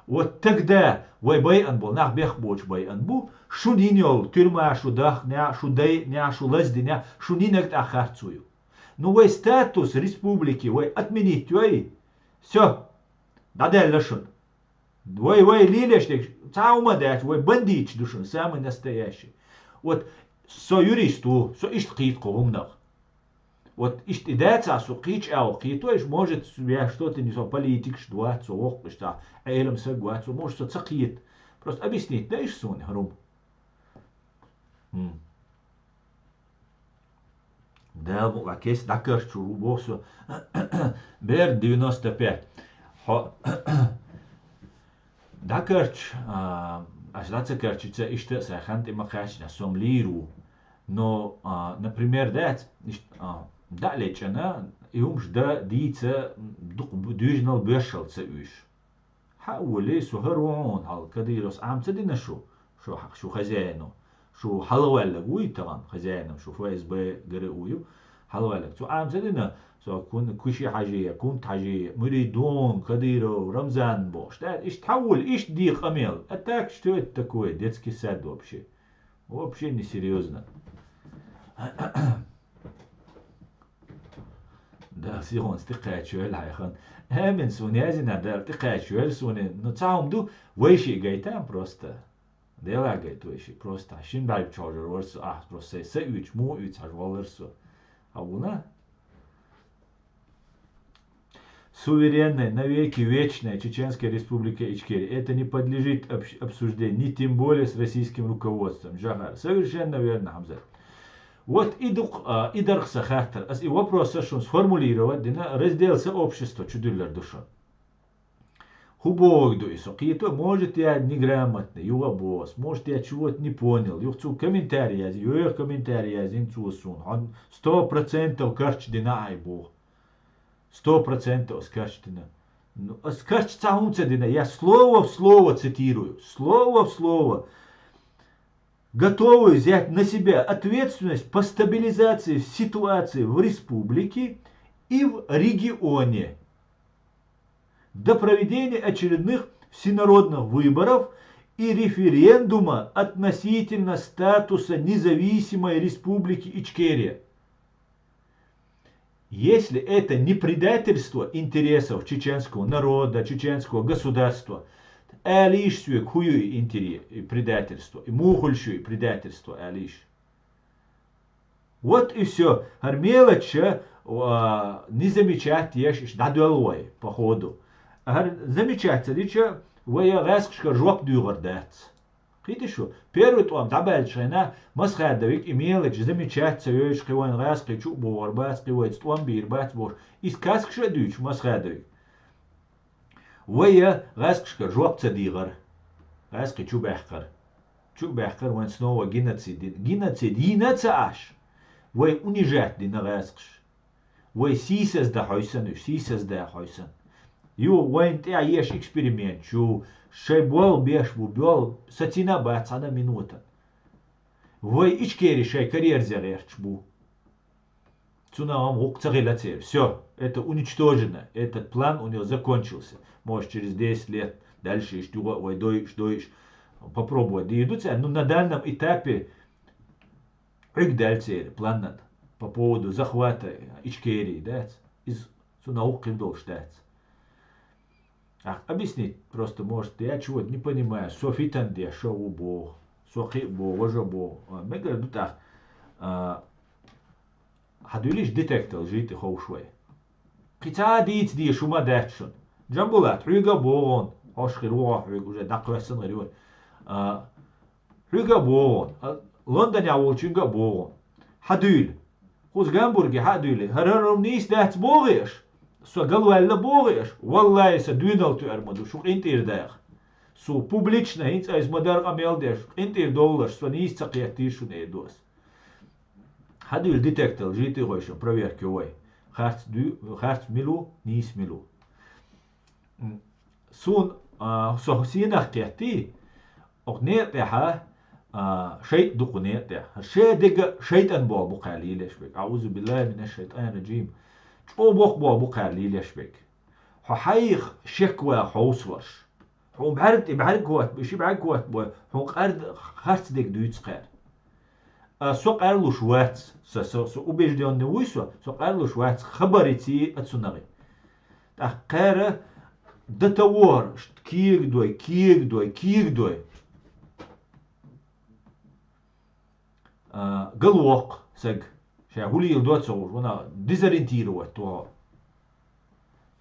Вот тогда вай байъина болу нах бехк боцуш байъина бу, шуна йина йолу тюрьма, шу дахнехь, шу дайъинехь, шу лаздинехь, шуна йинарг тӀаккха харцо ю. Ну, вай статус республики вай отменить йой? Всё, дӀадаьлла шуна. Вай, вай лелаш дерг цхьа а хӀума дац, вай бандиташ ду шуна, самый настоящий. Вот со юрист ву, со иштта кхета кху хӀуманах. Вот иштта и дацахь со кхечу агӀор кхетош, может, я что-то не со политикаш ду вац, со воккхуш цхьа Ӏелам саг вац, со, может, со ца кхета. Просто объяснить дайш суна хӀара хӀума. М. Дала мукъ лахь, кеста дӀакарчур ву боху со. Бер девяносто пять. Хьо дӀакарчу, а, аш дӀа ца карчуьца, иштта а сайн хан тӀе ма кхаьчна, со-м лийр ву. Но, а, например, дац, иштта, а, дӀа а лечкъина, и хӀумаш дан дийца дукха бу-, дуьйжанал боьшшал ца уьйш. Хьан а волий, со хӀара ву хьуна, хьал Кадыровс Ӏам ца дина шу, шу, шу хозяину, шу хьалаваьллаг вуй тахана, хозяином шу ФСБ, ГРУ ю, хьалаваьллаг. Цу Ӏам ца дина, со Кун-, Куши-Хьажи, Кунт-Хьажи, Муридун, Кадыров, Рамзан бохуш. ТӀаьхьа иштта хьан а волий, иштта дийха къамел. А так, что это такое? Детский сад вообще. Вообще несерьёзно. Да, сихонца тӀекхачавелла хьайхан. Амин, суна яздина, Дала тӀекхачавелла суна. Ну, цхьа хӀума ду, вайшиъ гайтам просто. Дела гайта вайшиъ просто. Шин бӀаьрг чхьожур вара со, ахь просто сайн са уьйцу, муха уьйцу хьажа валлар со. Хьан вуна? Суверенная, навеки вечная Чеченская Республика Ичкерия. Это не подлежит обс-, обсуждению, ни тем более с российским руководством. Жахар. Совершенно верно, Хамзат. Вот и дук-, а, и дарх са хаттар. Ас и вопрос са шун сформулировать дина, раздел сообщества чудиллар ду шун. ХӀу бохург ду и со кхето, может, я неграмотный, юха бос, может, я чего-то не понял. Юха цу комментарий язи, юха комментарий язин цо суна. Хьан сто процентов карч дина ай боху. Сто процентов ас карчдина. Ну, ас карч цхьа хӀума ца дина. Я слово в слово цитирую. Слово в слово. Готовы взять на себя ответственность по стабилизации ситуации в республике и в регионе до проведения очередных всенародных выборов и референдума относительно статуса независимой республики Ичкерия. Если это не предательство интересов чеченского народа, чеченского государства, алиш суьга хӀу ю и интере-, и предательство, и мухуль шу и предательство алиш. Вот и всё. ХӀара мелочь, а, не замечать еш, иш дӀадоьлла вай, по ходу. ХӀара замечать ца дича, вай гӀаьскашкара жоп дуьйгӀар дац. Кхийтиш шу? Первый тӀом дӀабаьлча хенахь, Масхадовик и мелочь замечать ца йойш, кхин вайн гӀаьскхи чу а богӀур бац, кхин вайца тӀом бийр бац бохуш, иза каскаш а дуьйцуш Масхадовик. Вай я гӀаьскашкара жоп ца дийгӀар, гӀаьскхи чу баьккхар. Чу а баьккхар вайн снова геноцид йина. Геноцид йина ца Ӏаш, вай унижать дина гӀаьскхаш. Вай сийсазда хьойсан уьш, сийсазда хьойсан. Ю, вайн тӀехь еш эксперимент ю, шай болх беш бу, болх сацийна а бац цхьана а минута. Вай Ичкери шай карьерзе гӀерташ бу. Цунах гӀам гӀукх ца хила церан. Всё, это уничтожено, этот план у него закончился. Может, через десять лет, Дальше иштта юха а вай дойуш, дойуш, попробовать дийр ду царна. Ну, на данном этапе Ӏуьрг даьлла церан планна по поводу захвата Ичкерии, дац? Иза цунах гӀуллакх хир долуш дац. Ах, объяснить просто, может, я чего-то не понимаю. Со фитан деш а ву боху. Со кхин а боху, важа боху. А, мегар ду тӀаккха. А, хьан дуьллуш детектор житӀи ховш вай? Кхин цхьа а дийца дезаш хӀума дац шуна. Джамбулат, хьоьга а боху, хьош хир ву хьоьга, уже дӀакхоьссина хир ю вай. А, хьоьга а боху, а, Лондонехь волчуьнга а боху. Хьан дуьйла? Кхуза Гамбурге хьан а дуьйла? ХӀара, хӀара нийса дац бохий аша? Со галваьлла бохий аша? Валлахи, сан доьналла тоьар ма ду, шу къинтӀера дайх. Со публично, хӀинца айса ма-дарра къамел деш, къинтӀера довлалаш, со нийса ца кхеттийша шуна, эр ду ас. Хьан дуьйла детектор житӀи ховш, проверка йо вай. Харц дуй-, харц мила ву, нийса мила ву. М, суна, а, со сенах кхеттий, окху некъа тӀехь, а, шайтӀа ду кху некъа тӀехь. Шен дега шайтӀан болх бу кхара лелош берг. АӀузу биллахӀи минаш шайтӀанир раджим. ЧӀогӀа боккха болх бу кхара лелош берг. Хьо хьайх шек ваха хьовсалаш. Хьуна бӀаьрг тӀе бӀаьрг хӀотта, ши бӀаьрг хӀотта бой, хьуна къарда харц дерг дуьйцу кхара. А, со къарлуш вац, со, со, со убеждённый вуй со, со къарлуш вац, хабар йиций а цунах. ТӀаккха кхара дата вохар, кегадой, кегадой, кегадой. А, галвоккху саг, ша хӀун леладо ца хууш, ванах дезориентировать ву хьо.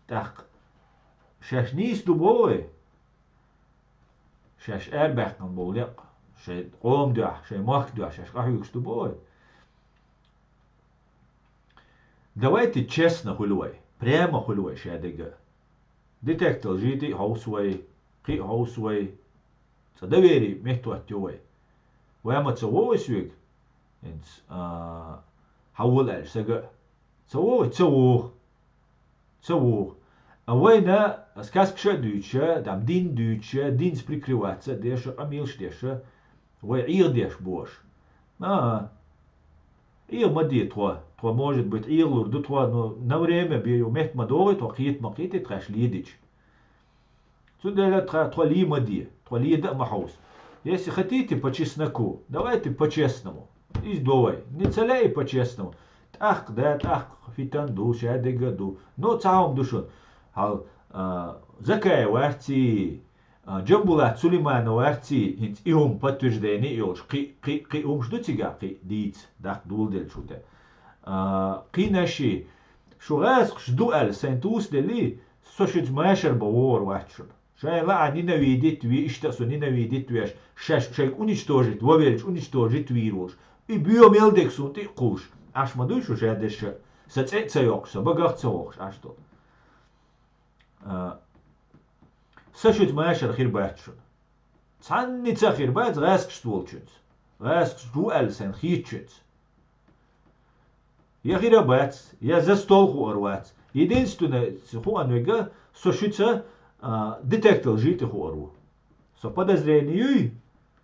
ТӀаккха шаьш нийса ду боху вай, шаьш арабаьккхина болу некъ, шайн къоман дуьхьа, шайн махка дуьхьа шаьш къахьоьгуш ду боху вай. Давайте честно хуьлу вай, прямо хуьлу вай шадерг а. Детектор житӀи а хьовсу вай, кхин а хьовсу вай, цкъа доверие меттахӀоттайо вай. Вай ма ца вогӀу соьга, хӀинца, а, хьан волу аьлча сага а. Ца вогӀу вай? Ца вогӀу. Ца вогӀу. А вайна сказкаш а дуьйцуша, там дин дуьйцуша, динца прикрываться а деша, къамелаш деша, вай Ӏехадеш бохуш. А, Ӏеха ма де тхо. Тхо, может быть, Ӏехалур ду тхо, но на время бен ю метта ма догӀий тхо, кхета ма кхетий тхаьш ледича. Цундела тха, тхо ле ма де, тхо леда а ма хьовса. Если хотите по чесноку, давайте по-честному. Иза до вай. Не ца лаьий по-честному. ТӀаккха, да, тӀаккха фитан ду, шадерг а ду. Но цхьа хӀума ду шуна. Хьал, а, Закаев варций, а, Джамбулат Сулейманов варций, хӀинца и хӀума подтверждение йолуш, кхи, кхи, кхи хӀумаш ду цигахь, кхи дийца, даккха доладелчу тӀе. А, кхин а ши, шу гӀазкхаш ду аьлла, сайн тусаделлий, со шуьца машар бан вогӀур вац шуна. Шайн лаахь ненавидит ве, иштта а со ненавидит веш, шаьш шайга уничтожить, вовелча уничтожить вийр волуш. И боьха мел дерг суна тӀе а кхуллуш. Аш ма дуй шу шадерш а, сан цӀе а ца йоккхуш, сан багах а ца вохуш, аш ду. А, сан шуьца машар хир бац шуна. Цхьанница а хир бац гӀаскашца волчуьнца. ГӀаскаш ву аьлла сайн хийтачуьнца. Я хир а бац, я за стол хуур вац. Единственное, хуур верг, со шуьца, а, детектор житӀи хуур ву. Со подозрение юй?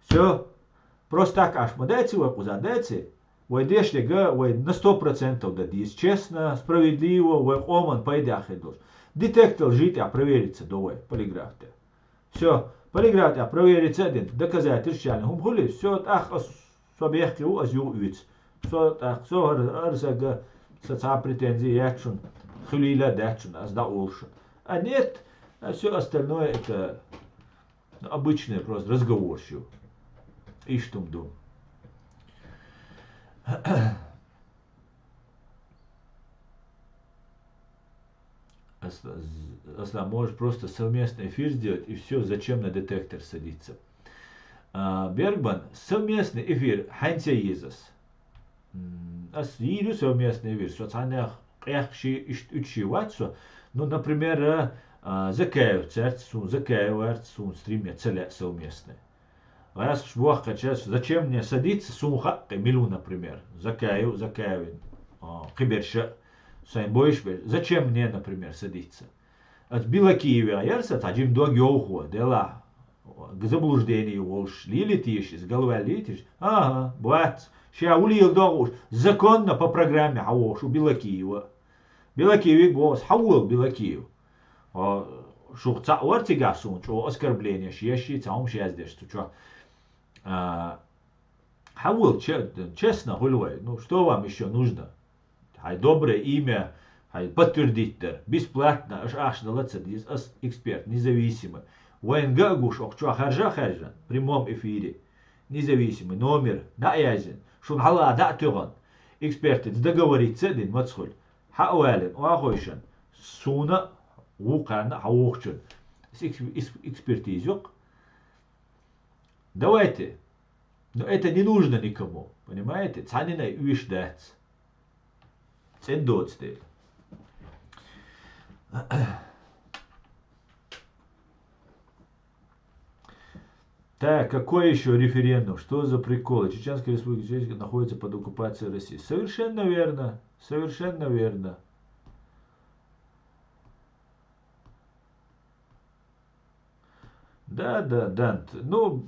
Всё. Просто так аш ма даций вай кхуза, даций? Вай деш дерг вай на сто процентов дан деза. Честно, справедливо, вай къоман пайдехь хир долуш. Детектор житӀехь провериться до вай, полиграф тӀе. Всё, полиграф тӀехь провериться а дина, доказательствош яьлла хӀума хуьлий, всё, тӀаккха ас со бехке ву, ас юха оьцу. Со тӀаккха, со хӀара, хӀара сага, сан цхьа а претензи яц шуна, хуьлийла а дац шуна, ас дӀаолуш шуна. А нет, а всё остальное это, ну, обычные просто разговоры шу. Иштта хӀума ду. Аслан, Аслан, можешь просто совместный эфир сделать, и всё, зачем на детектор садиться? А, Бергман, совместный эфир хьайнца езас? М, ас йийр ю совместный эфир, со цхьаннех къехкаши, ишт-, уьтуши вац со. Ну, например, а, Закаев цаьрца, сун Закаев ваьрца, сун стрим я ца лаьа совместный. ГӀаскхаш бохкача, зачем мне садиться, сун хаьа кхин мила ву, например, Закаев, Закаевин, а, кхиберша, сайн бойш бер. Зачем мне, например, садиться? Ас Билакиеве яра сан цхьа жима дог йовхо, делахь, заблуждение волуш, лелий теша иза, галваьллий теша? АхӀа, бац, ша ву леладо хууш, законно по программе хьан вохуш ву Билакиева. Билакиевиг боху ас, хьан ву Билакиев? А, Шух цхьаъ вар цигахь суна чӀогӀа оскорбленеш еш, цхьа хӀумаш яздеш цу чохь. А, хьан вала че-, честно хуьлу вай. Ну, что вам ещё нужно? Хьайн доброе имя, хьайн подтвердить дар. Бесплатно, аша ахча дала ца деза, ас эксперт, независимый. Вайна га а гуш, окху чохь харжа а хаьржина, в прямом эфире. Независимый номер дӀа а яздина, шуна хьала дӀа а тоьхна, экспертаца договориться а дина, маца хуьлу. Хьа а валина, охьахойшина, суна а, вукхарна а хьан вухучун. Ас экс-, экс-, экспертиза юкъ. Давайте. Но это не нужно никому. Понимаете? Цхьаннина а уьш дац. ЦӀена доцу дела. Так, какой ещё референдум? Что за приколы? Чеченская Республика Чечня находится под оккупацией России. Совершенно верно. Совершенно верно. Да, да, Дант. Ну,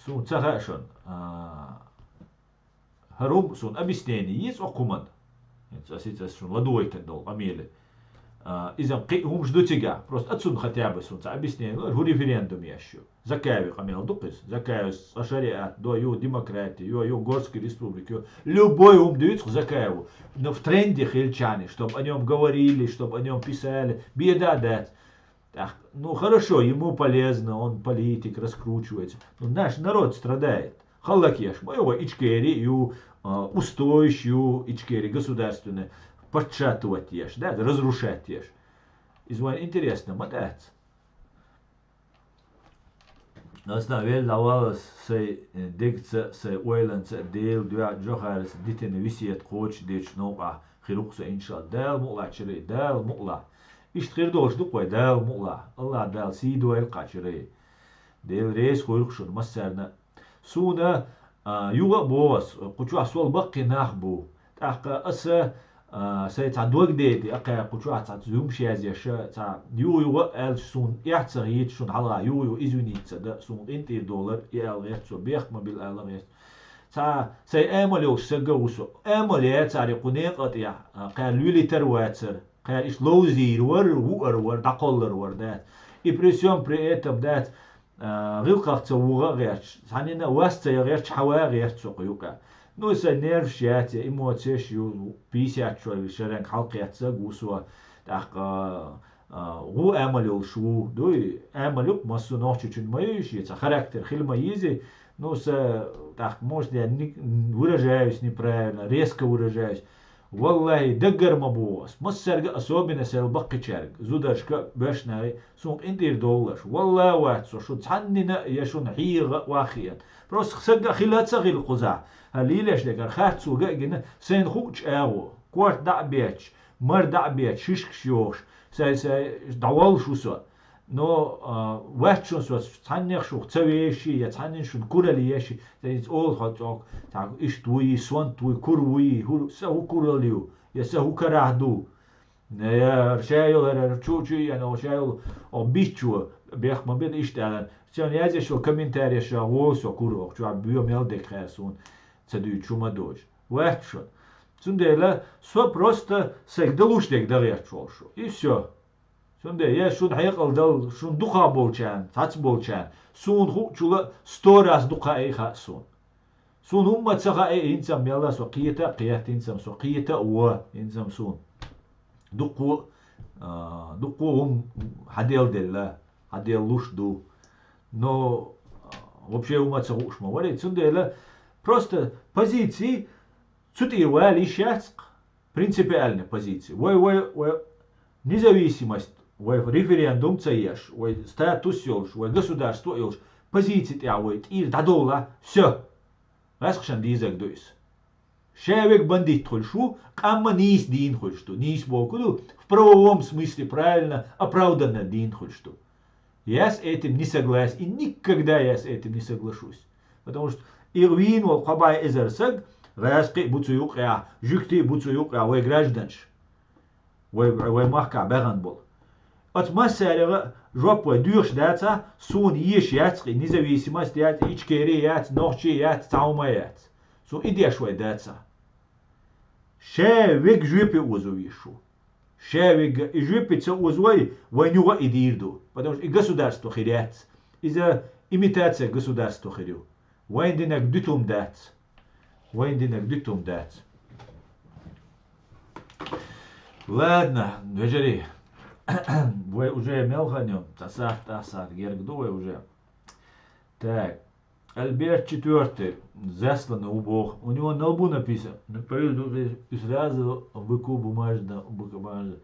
суна ца хаьа шуна. А, хӀара хӀума суна объяснение йийца окху хӀуманна. ХӀинца ас, ас шуна ладойтан долу къамеле. А, иза кхин а хӀумаш ду цигахь. Просто ацунна хотя бы суна ца объяснение ло, хӀу референдум еш ю. Закаевый къамел ду-кх иза. Закаевс цкъа шариат до, ю демократи, ю, ю горский республика, ю. Любой хӀума дуьйцу-кх Закаеву. Но в тренде хилчани, чтобы о нём говорили, чтобы о нём писали. Беда дац. Так, ну, хорошо, ему полезно, он политик, раскручивается. Но наш народ страдает. Халлак еш ма ю вай Ичкери ю, а, устойш ю, Ичкери государственный, подшатывать еш, да, разрушать еш. Иза вайн интересно ма дац. Ас велла дӀаваллалц сайн, э, дегца, сайн ойланца Делан дуьхьа Джохарас дитина весет кхочушдечу новкъахь хир ву-кх со, иншалла. Дала мукъалахь, чирий, Дала мукъалахь. Иштта хир долуш ду-кх вай, Дала мукъалахь. АллахӀ Дала сий дойла-кх, чирий. Дела реза хуьлда-кх шуна массарна а. Суна, а, юха а боху ас, кху чохь сол баккхий нах бу. ТӀаккха аса, а, сайн цхьа дог деди, а, кхаьа кху чохь цхьа хӀумаш язъеш, цхьа юха-юха а аьлча, суна эхь ца хета шуна хьалха юха-юха извиниться дан, суна къинтӀера долар и ала гӀерта со, бехк ма билла ала гӀерта. Цхьа сайн амал йолуш сага ву со. Амал яцара кху некъа тӀехь, а, кхаьа луьлитар вацара, кхаьа иштта ловзийр вара, вуар вара, дӀакхоллар вара, дац. И при всем при этом, дац, а, гӀиллакхах ца вуха а гӀерташ, цхьаннина а вас ца ян гӀерташ, хьан ван а гӀерта со кху юкъа. Ну, и сайн нерваш яц, я эмоцияш ю, пятьдесят шаренга хьалакхеттарг ву со, тӀаккха, а, гӀу амал йолуш ву, дуй, амал ю-кх массо а нохчочун ма ю, шен цхьа характер хила ма еза, ну, са, тӀаккха, может, я не-, выражаюсь неправильно, резко выражаюсь, валлахӀи, даггара ма боху ас. Массаьрга, особенно сел баккхичаьрга, зударшка а, боьршнахе а, суна къинтӀера довлалаш. ВаллахӀи, вац со шу цхьаннина а я шуна хьехаха а охьахиъна. Просто сага а хила а ца хилла кхузахь. ХӀара лелаш дерг, хӀара харцо га а гина, сайна хуучу агӀо, корта дӀа а бетташ, мара дӀа а бетташ, шишкаш йохуш, сай-сай дӀаволлуш ву со. Но, а, вац шуна со цхьаннех шух ца веший, я цхьаннина шуна куралла еший, сан иза олу хьо цӀогу, цхьа иштта вуй, сонта вуй, кура вуй, хӀур-, сан хӀу куралла ю, я сан хӀу карахь ду. Я ша йолу хӀара чу, чу, я но ша йолу, о, биччо, бехк ма бина иштта аьлла. Церан язъеш йолу комментареш ша гӀо со кура, оху чохь боьха мел дерг хаьа суна, ца дуьйцуш хӀума а доцуш. Вац шуна. Цундела со просто сайга далуш дерг дан гӀерташ волуш ву. И всё. Цундела я шуна хьекъал дала, шуна дукха болчарна, цхьацца болчарна, суна хуучул а сто раз дукха а хаьа суна. Суна хӀумма ца хаьа, хӀинца-м мелла со кхета а кхетта, хӀинца-м со кхета а во, хӀинца-м суна дуккхо а, а, дуккхо а хӀума хьаделла делла, хьаделлуш ду. Но, а, вообще хӀумма ца хууш ма варий. Цундела просто позиции цу тӀера вала йиш яц-кх. Принципиальная позиция. Вай, вай, вай независимость, вай референдум ца еш, вай статус йолуш, вай государство йолуш, позици тӀехь вай тӀера дӀадовлахь, всё. ГӀаскхашан дезарг ду иза. Ша верг бандит хуьлуш ву, къам а нийса дийна хуьлуш ду. Нийса бохург ду, в правовом смысле правильно, оправданно дийна хуьлуш ду. Я с этим не согласен и никогда я с этим не соглашусь. Потому что и вийна волу кхо бӀе эзар саг, гӀаскхий а бу цу юкъехь, жуьгтий а бу цу юкъехь, вай гражданаш, вай, вай махкахь баьхна болу. Оцу массаьрга жоп вай доьхуш дацахь, суна езаш яц-кх и независимость яц, Ичкери яц, нохчий яц, цхьа хӀума яц. Суна и деш вай дацахь. Ша верг жоьпе озо везаш ву. Ша вега и жопе ца оза вай, вайн юха и дийр ду. Потому что и государство хир яц. Иза имитация государства хир ю. Вайн динаг дуьтум дац. Вайн динаг дуьтум дац. Ладно, вежарий. Вай уже мел хан ю? Цхьа сахьт, ах сахьт герга ду вай уже. Так. Альберт четвёртый. Засланный убог. У него на лбу написано. Ну, и сразу быку бумажно, быку бумажно.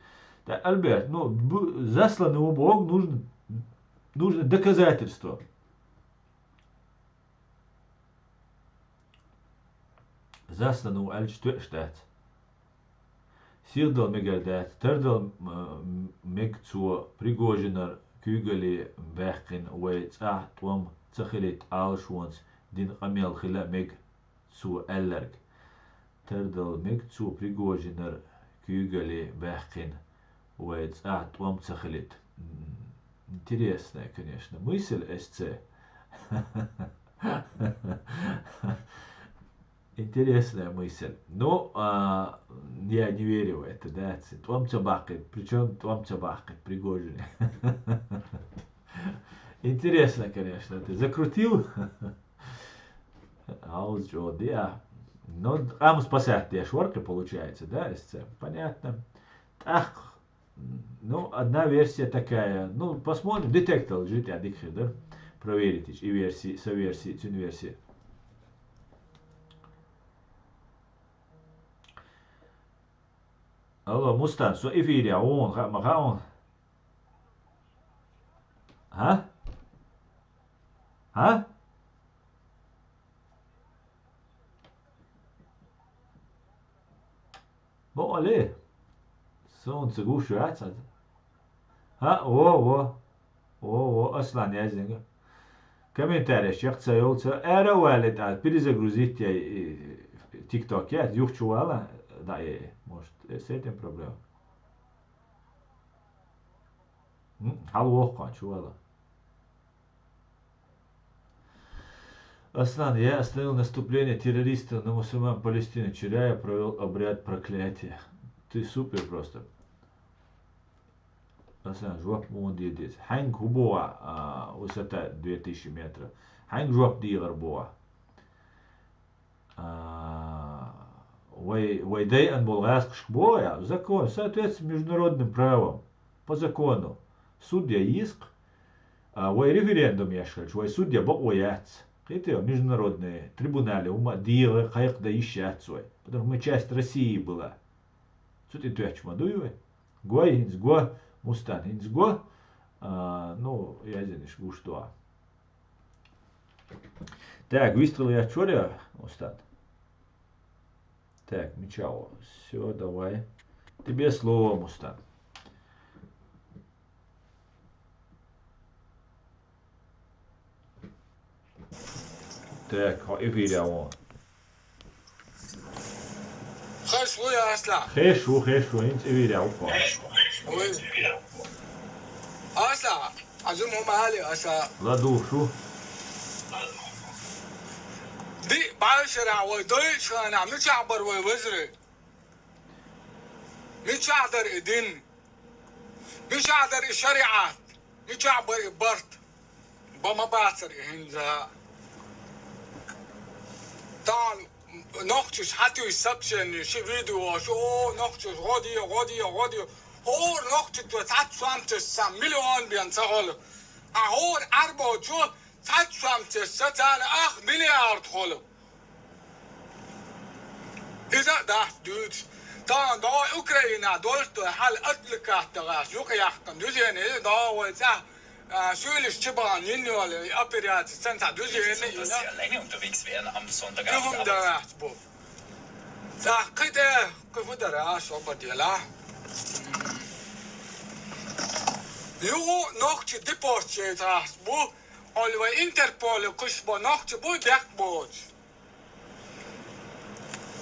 Так, Альберт, ну, бу-, засланный убог нужно, нужно доказательство. Засланный аьлча тоьаш дац. Сихдала мегар дац, тардала, м, мега цо Пригожинара куьйгалле баьккхина вай цӀахь тӀом ца хилийта Ӏалашонца дина къамел хила а мега цо аьлларг. Тардала мега цо Пригожинара куьйгалле баьккхина вай цӀахь тӀом ца хилийта. М, интересная, конечно, мысль, эс цӀе. Интересная мысль. Ну, а, я не верю в это, да. ТӀом ца баккхийта. Причём тӀом ца баккхийта Пригожин? Интересно, конечно, ты закрутил. Ауз чё, да. Ну, там спасать деш вар кхы получается, да, эс цӀе. Понятно. Так, ну, одна версия такая. Ну, посмотрим, детектор лежит, я дикхир, да? Проверить и версии, со версии, цун версии. Алло, Мустан, со эфире, он, ха-, ма ха он. А? А? Бо али. Солнце гуш яц. А, во, во. Во, во, Аслан яздинга. Комментарий чекх ца йолу, ца ара а валли тӀа, перезагрузить яй, и, TikTok я, юхчу вала, да, э, может, э, с этим проблема. М, хьал воккху чу вала. Аслан, я остановил наступление террористов на мусульман Палестины. Вчера я провёл обряд проклятия. Ты супер просто. Аслан, жоп муха де деза? Хьаьнга хӀун боху, а, высота две тысячи метров? Хьаьнга жоп дехар боху? А, вай, вай дайан болу гӀаскхашка боху, я, закон, в соответствии с международным правом, по закону. Суд я йийскха, а, вай референдум еш хилча, вай суд я бакъо яц. Кхетий, международный трибунале хӀума а дегӀа, кхайкха дан йиш яц вай. Потому что мы часть России была. Цу тӀе тоьттуш ма дуй вай? Гой, хӀинца го, Мустан, хӀинца го. А, ну, яздинарш гуш ду. Так, выстрел я чуьра, Мустан. Так, мича ву? Всё, давай. Тебе слово, Мустан. Так, хьо эфире вон. Хеш ву, Аслан? Хеш ву, хеш ву, хӀинца эфире ву хьо. Ой. Аслан, азим хӀума али, Аслан. ЛадугӀуш ву. Ди бӀешара вай дойчу хенахь мичахь бара вай вежарий? Мичахь дара и дин? Мичахь дара и шариӀат? Мичахь бара и барт? Бан ма бацара и хӀинца. Тахана нохчаша хьатуьйсу сообщени, ши видео, шу, о, нохчаша, гӀо де, гӀо де, гӀо де. ХӀора нохчо цхьацца сомцаш сан миллион бен ца хуьлу. Ткъа хӀора Ӏаьрбочо цхьацца сомцаш сан царна ах миллиард хуьлу. Иза а дац дуьйцуш. Тахана догӀу Украинахь долуш долу хьал отвлекать дахьаш юкъаяьккхина движение, иза догӀу вай цӀахь, а, шуьйлаш чу бахана йина йолу и операци, цхьаьна цхьа движение йина. И хӀума дан вац бу. ЦӀахь кхин тӀе, кхин фу дара, а, шо бан делахь. Юха нохчий депорт яйтахь бу, олу вай Интерполе кхуьссуш бо нохчий бу, дехка боцуш.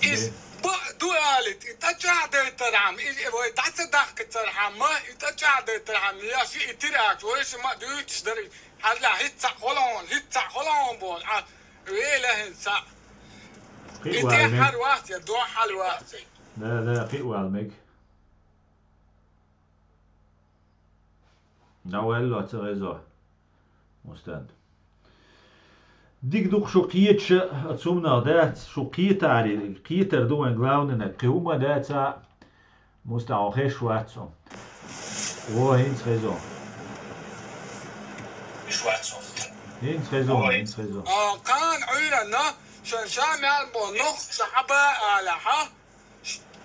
Иза бакъ ду алийта, и тӀе чӀагӀдайтархьама, иза вай дӀа ца дахкацархьама, и тӀе чӀагӀдайтархьама, я ши и тирача, вай ши ма дуьйцуш дара, хьажа хӀинца цхьаъ хуьлу хьуна, хӀинца цхьаъ хуьлу хьуна боху, а, вела хӀинца цхьаъ. И тӀехь хьал вац, я дохьа хьал вац. Да, да, кхин а вала мега. Да ваьлла ца гӀезо. Мустанд. Дика ду-кх шу кхеташ, а цунах дац, шу кхетари, кхетар ду вайн главный, кхин хӀума дац, а Муста, хьо хеш вац хьо. Во, хӀинца хезо. ХӀинца хезо, хӀинца хезо. А, кхана Ӏуьйранна, шайн ша мел бо нохча хьаба алахьа,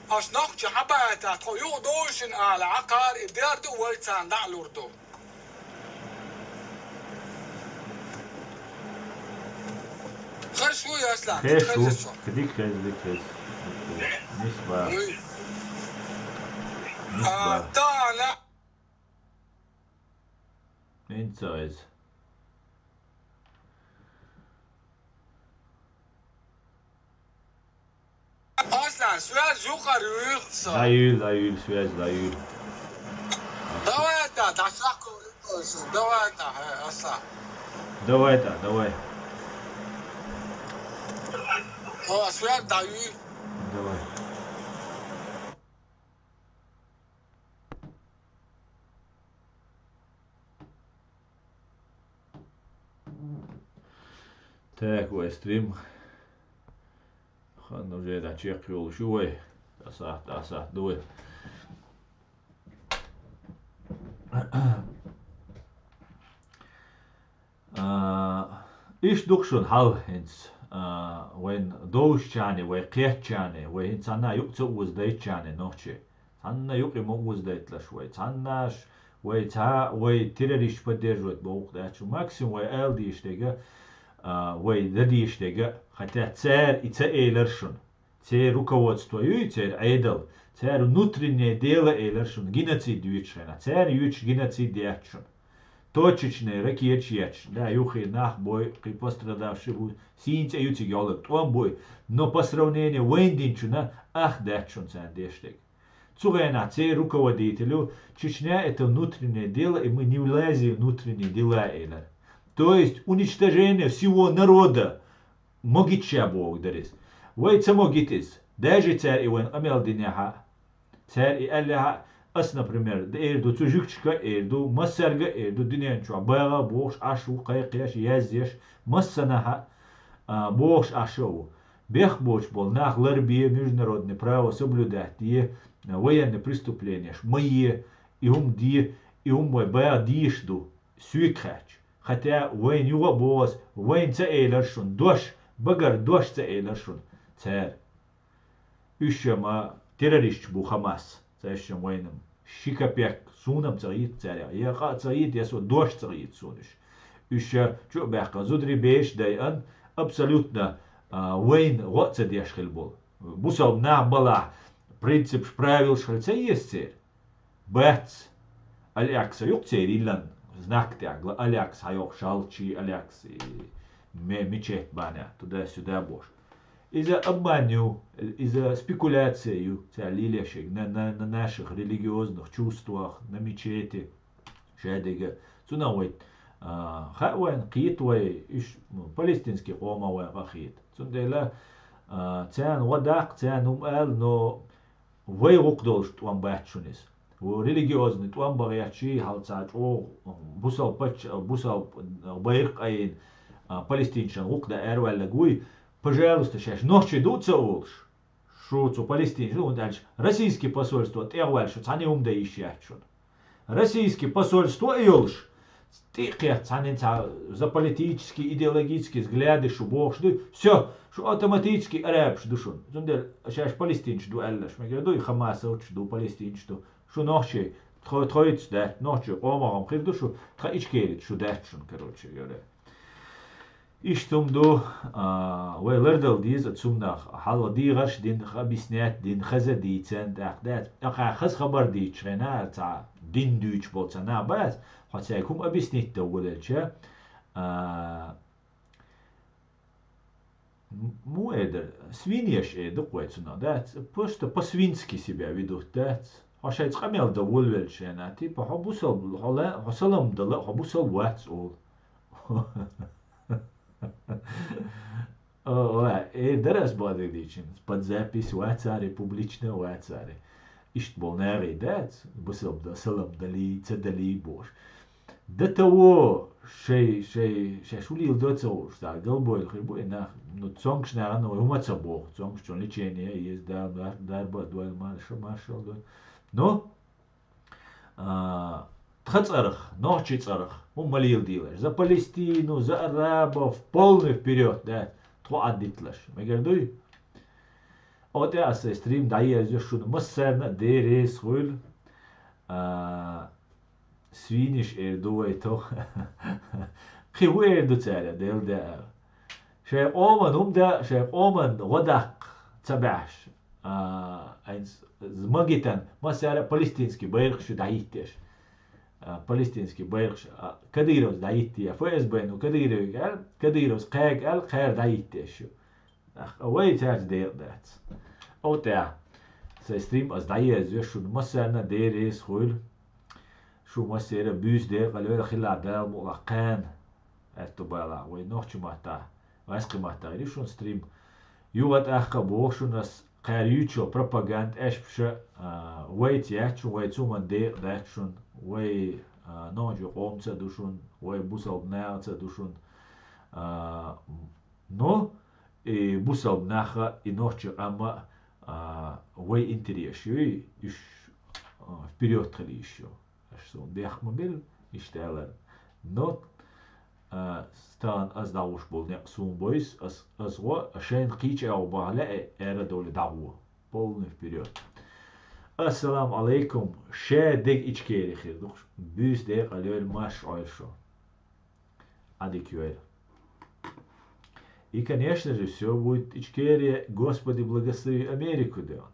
аш нохча хьаба ата, тхо юкъ дойшин алахьа, кхар и дер ду, вай царна дӀа а лур ду. Хеш ву, Аслан, хеш ву, хеза со. Дика хеза, дика хеза. Нисба. Уй. Нисба. А, тана. ХӀинца хеза. Аслан, связь юкъара юйла со. ДӀаюйла, дӀаюйла, связь дӀаюйла. Давай это, дошла. Давай это, э, Аслан. Давай это, давай. О, связь даю. Давай. Так, вай стрим. Хан уже да чек йолуш ю вай. ТӀасахь, тӀасахь ду вай. А, иштта ду-кх шуна хьал хӀинца, а, вайн довшчарна, вай кхетчарна, вай хӀинца цхьанна юкъа ца озадайтчарна нохчий. Цхьанна юкъе ма озадайталаш вай. Цхьаннаш вай цхьа, вай террористаш поддерживать боху дац шу. Максимум вай ала дийша дега, а, вай дан дийша дега, хотя цара и ца элира шуна. Церан руководство юй, церан Ӏедал, цара внутреннее дело элира шуна, геноцид юьйцучу хенахь. Цара юьйцуш геноцид яц шуна. Точечный ракеташ етташ, да, юххе нах бой, кхин пострадавший бу, сийна цӀе ю цига йолург, тӀом буй, но по сравнению вайна динчунна ах дац шуна царна деш дерг. Цу хенахь церан руководителю: «Чечня — это внутреннее дело, и мы не влезем в внутренние дела», — элира. То есть уничтожение всего народа могит ша бохург дара иза. Вай ца могит иза. Даже цара и вайна къамел динехьа, цара и аьллехьа, ас, например, эр ду цу жуьгташка, эр ду массаьрга, эр ду дуьнен чохь багӀа а бохуш, Ӏаш ву кхайкхеш, язъеш, массанхьа, а, бохуш Ӏаш а ву. Бехк боцуш болу нах ларбе, международный право соблюдать де, военный преступленеш ма е, и хӀума де, и хӀума вай багӀа дезаш ду, соьга хаьттича. Хотя вайна юха а боху ас, вайна ца элира шуна, дош, багара дош ца элира шуна цара. Уьш ма террористаш бу, Хамас, цаьршимма вайна-м ши капек, суна-м ца хета цаьрах, я къа а ца хета, я со дош а ца хета суна уьш. Уьш чу а баьккхина, зударий, бераш а дайъина, абсолютно, а, вайна гӀо а ца деш хилла болу. Бусалба нах балахь, принципаш, правилаш хила ца еза церан? Бац. Алякса юкъа церан йиллина знак тӀехь, гла-, Алякс хьайоккхуш, шалчий Алякс, и ме-, мечеть баня, туда-сюда бохуш. Иза обман ю, иза спекуляция ю, цара лелош ерг на, на, на наших религиозных чувствах, на мечети, шадерг. Цунах вай, а, хаьа вайна, кхета вай, уьш, ну, палестинский къомах вайн къа хета. Цундела, а, царна гӀо даккха, царна хӀума ала, но вай гӀуллакх долуш тӀом бац шуна иза. Ву религиозный тӀом бан гӀерташ, хьал цхьа чӀогӀа бусалба пачча-, бусалба байракх айина, а, палестинчан гӀуллакх дан араваьлларг вуй, пожалуйста, шаьш нохчий ду а ца олуш, шу цу палестинчу ду, хӀунда аьлча российский посольство тӀехваьлла шу цхьаьна хӀума дан йиш яц шуна. Российский посольство а йолуш, тӀе а кхетта, цхьаннен цхьа за политический, идеологический взгляды шу бохуш дуй, всё, шу автоматически арабаш ду шуна. Цундела шаьш палестинчу ду аьлларш мегар дуй, хамасовцаш ду, палестинчу ду. Шу нохчий, тхо-, тхоьца дац, нохчий къомах-м хир ду шу, тхан ичкерийца шу дац шуна, короче говоря. Иштта хӀума ду, а, вай лардала деза цунах, хьалха дехарш дина, объяснять дина, хаза дийцина, тӀаккха дац. ТӀаккха хаза хабар дийцча хенахь, цхьа дин дуьйцуш болу цхьа нах бац, хьо цаьрга хӀума объяснить дан волавелча, а, м-, муха эр дара, свиньяш эр ду-кх вай цунах, дац? Просто по-свински себя ведут, дац? Хьо шайца къамел дан волавелча хенахь, типа, хьо бусалба, хьо ла-, хьо салам дала, хьо бусалба вац олу. О, ой, эр дара ас бакъдерг дийцина. Под запись вацаре, публично вацаре. Иштта болу нахе дац, бусалба дан салам далий, ца далий бохуш. До того шай, шай, шай шу лийла доцалуш, цхьа галбойла хир бу и нах, ну, цонгаш нахана вай хӀума ца боху, цонгаш чун лечение еза, Дала дар-, дарба а дойла, марша, маршалла дойла. Ну, а, тха цӀарах, нохчий цӀарах, хӀума ма лийла дийлаш. За Палестину, за арабов, полный вперёд, да, тхо Ӏаддиталаш. Мегар дуй? О, тӀе аса стрим дӀаерза шуна массарна а деррес хуйла. А, свиниш эр ду вай тох. Кхин хӀу эр ду цара, Дела деа. Шай къоман хӀума да, шай къоман гӀо даккха ца баьхьаш. А, айнс-, магитан, массара палестинский байракхаш дӀахӀиттеш. А, палестинский байракхаш, а, Кадыровс дӀахӀиттия, ФСБ-ну Кадыровга аьлла, Кадыровс кхаьга аьлла, кхара дӀахӀиттеш шу. Ах, а вай цаьрца декъа дац. О, тӀе. Сайн стрим ас дӀаерза шуна массарна а деррес хуйла. Шу массера а буьйса декъала вела хила Дала мукъалахь кхана. Аьтту балахь, вай нохча маттахь, вайскхи маттахь ир ю шун стрим. Юха тӀаккха а боху шуна ас, кхара юьйцучу пропаганда аьшпаша, а, вайца яц шун, вай цуман декъа дац шун, вай, а, нохча къомца а ду шун, вай бусалба нахаца а ду шун. А, ну, и бусалба наха, и нохча къамма, а, вай интерес ю, и уьш, а, вперёд хила йиш ю. Аш суна бехк ма била, иштта аьлар. Но, а, стагана ас дӀагӀуш болу некъ суна бойс, ас, ас гӀо, а шайна кхийча агӀо бахьа лаьа, аьра а довлий дӀагӀо. Полный вперёд. Ассаламу алайкум. Ша дег Ичкери хир ду-кх. Буьйса декъала йойла, марша Ӏойла шу. Ӏадика йойла. И, конечно же, всё будет Ичкерия, Господи, благослови Америку, да.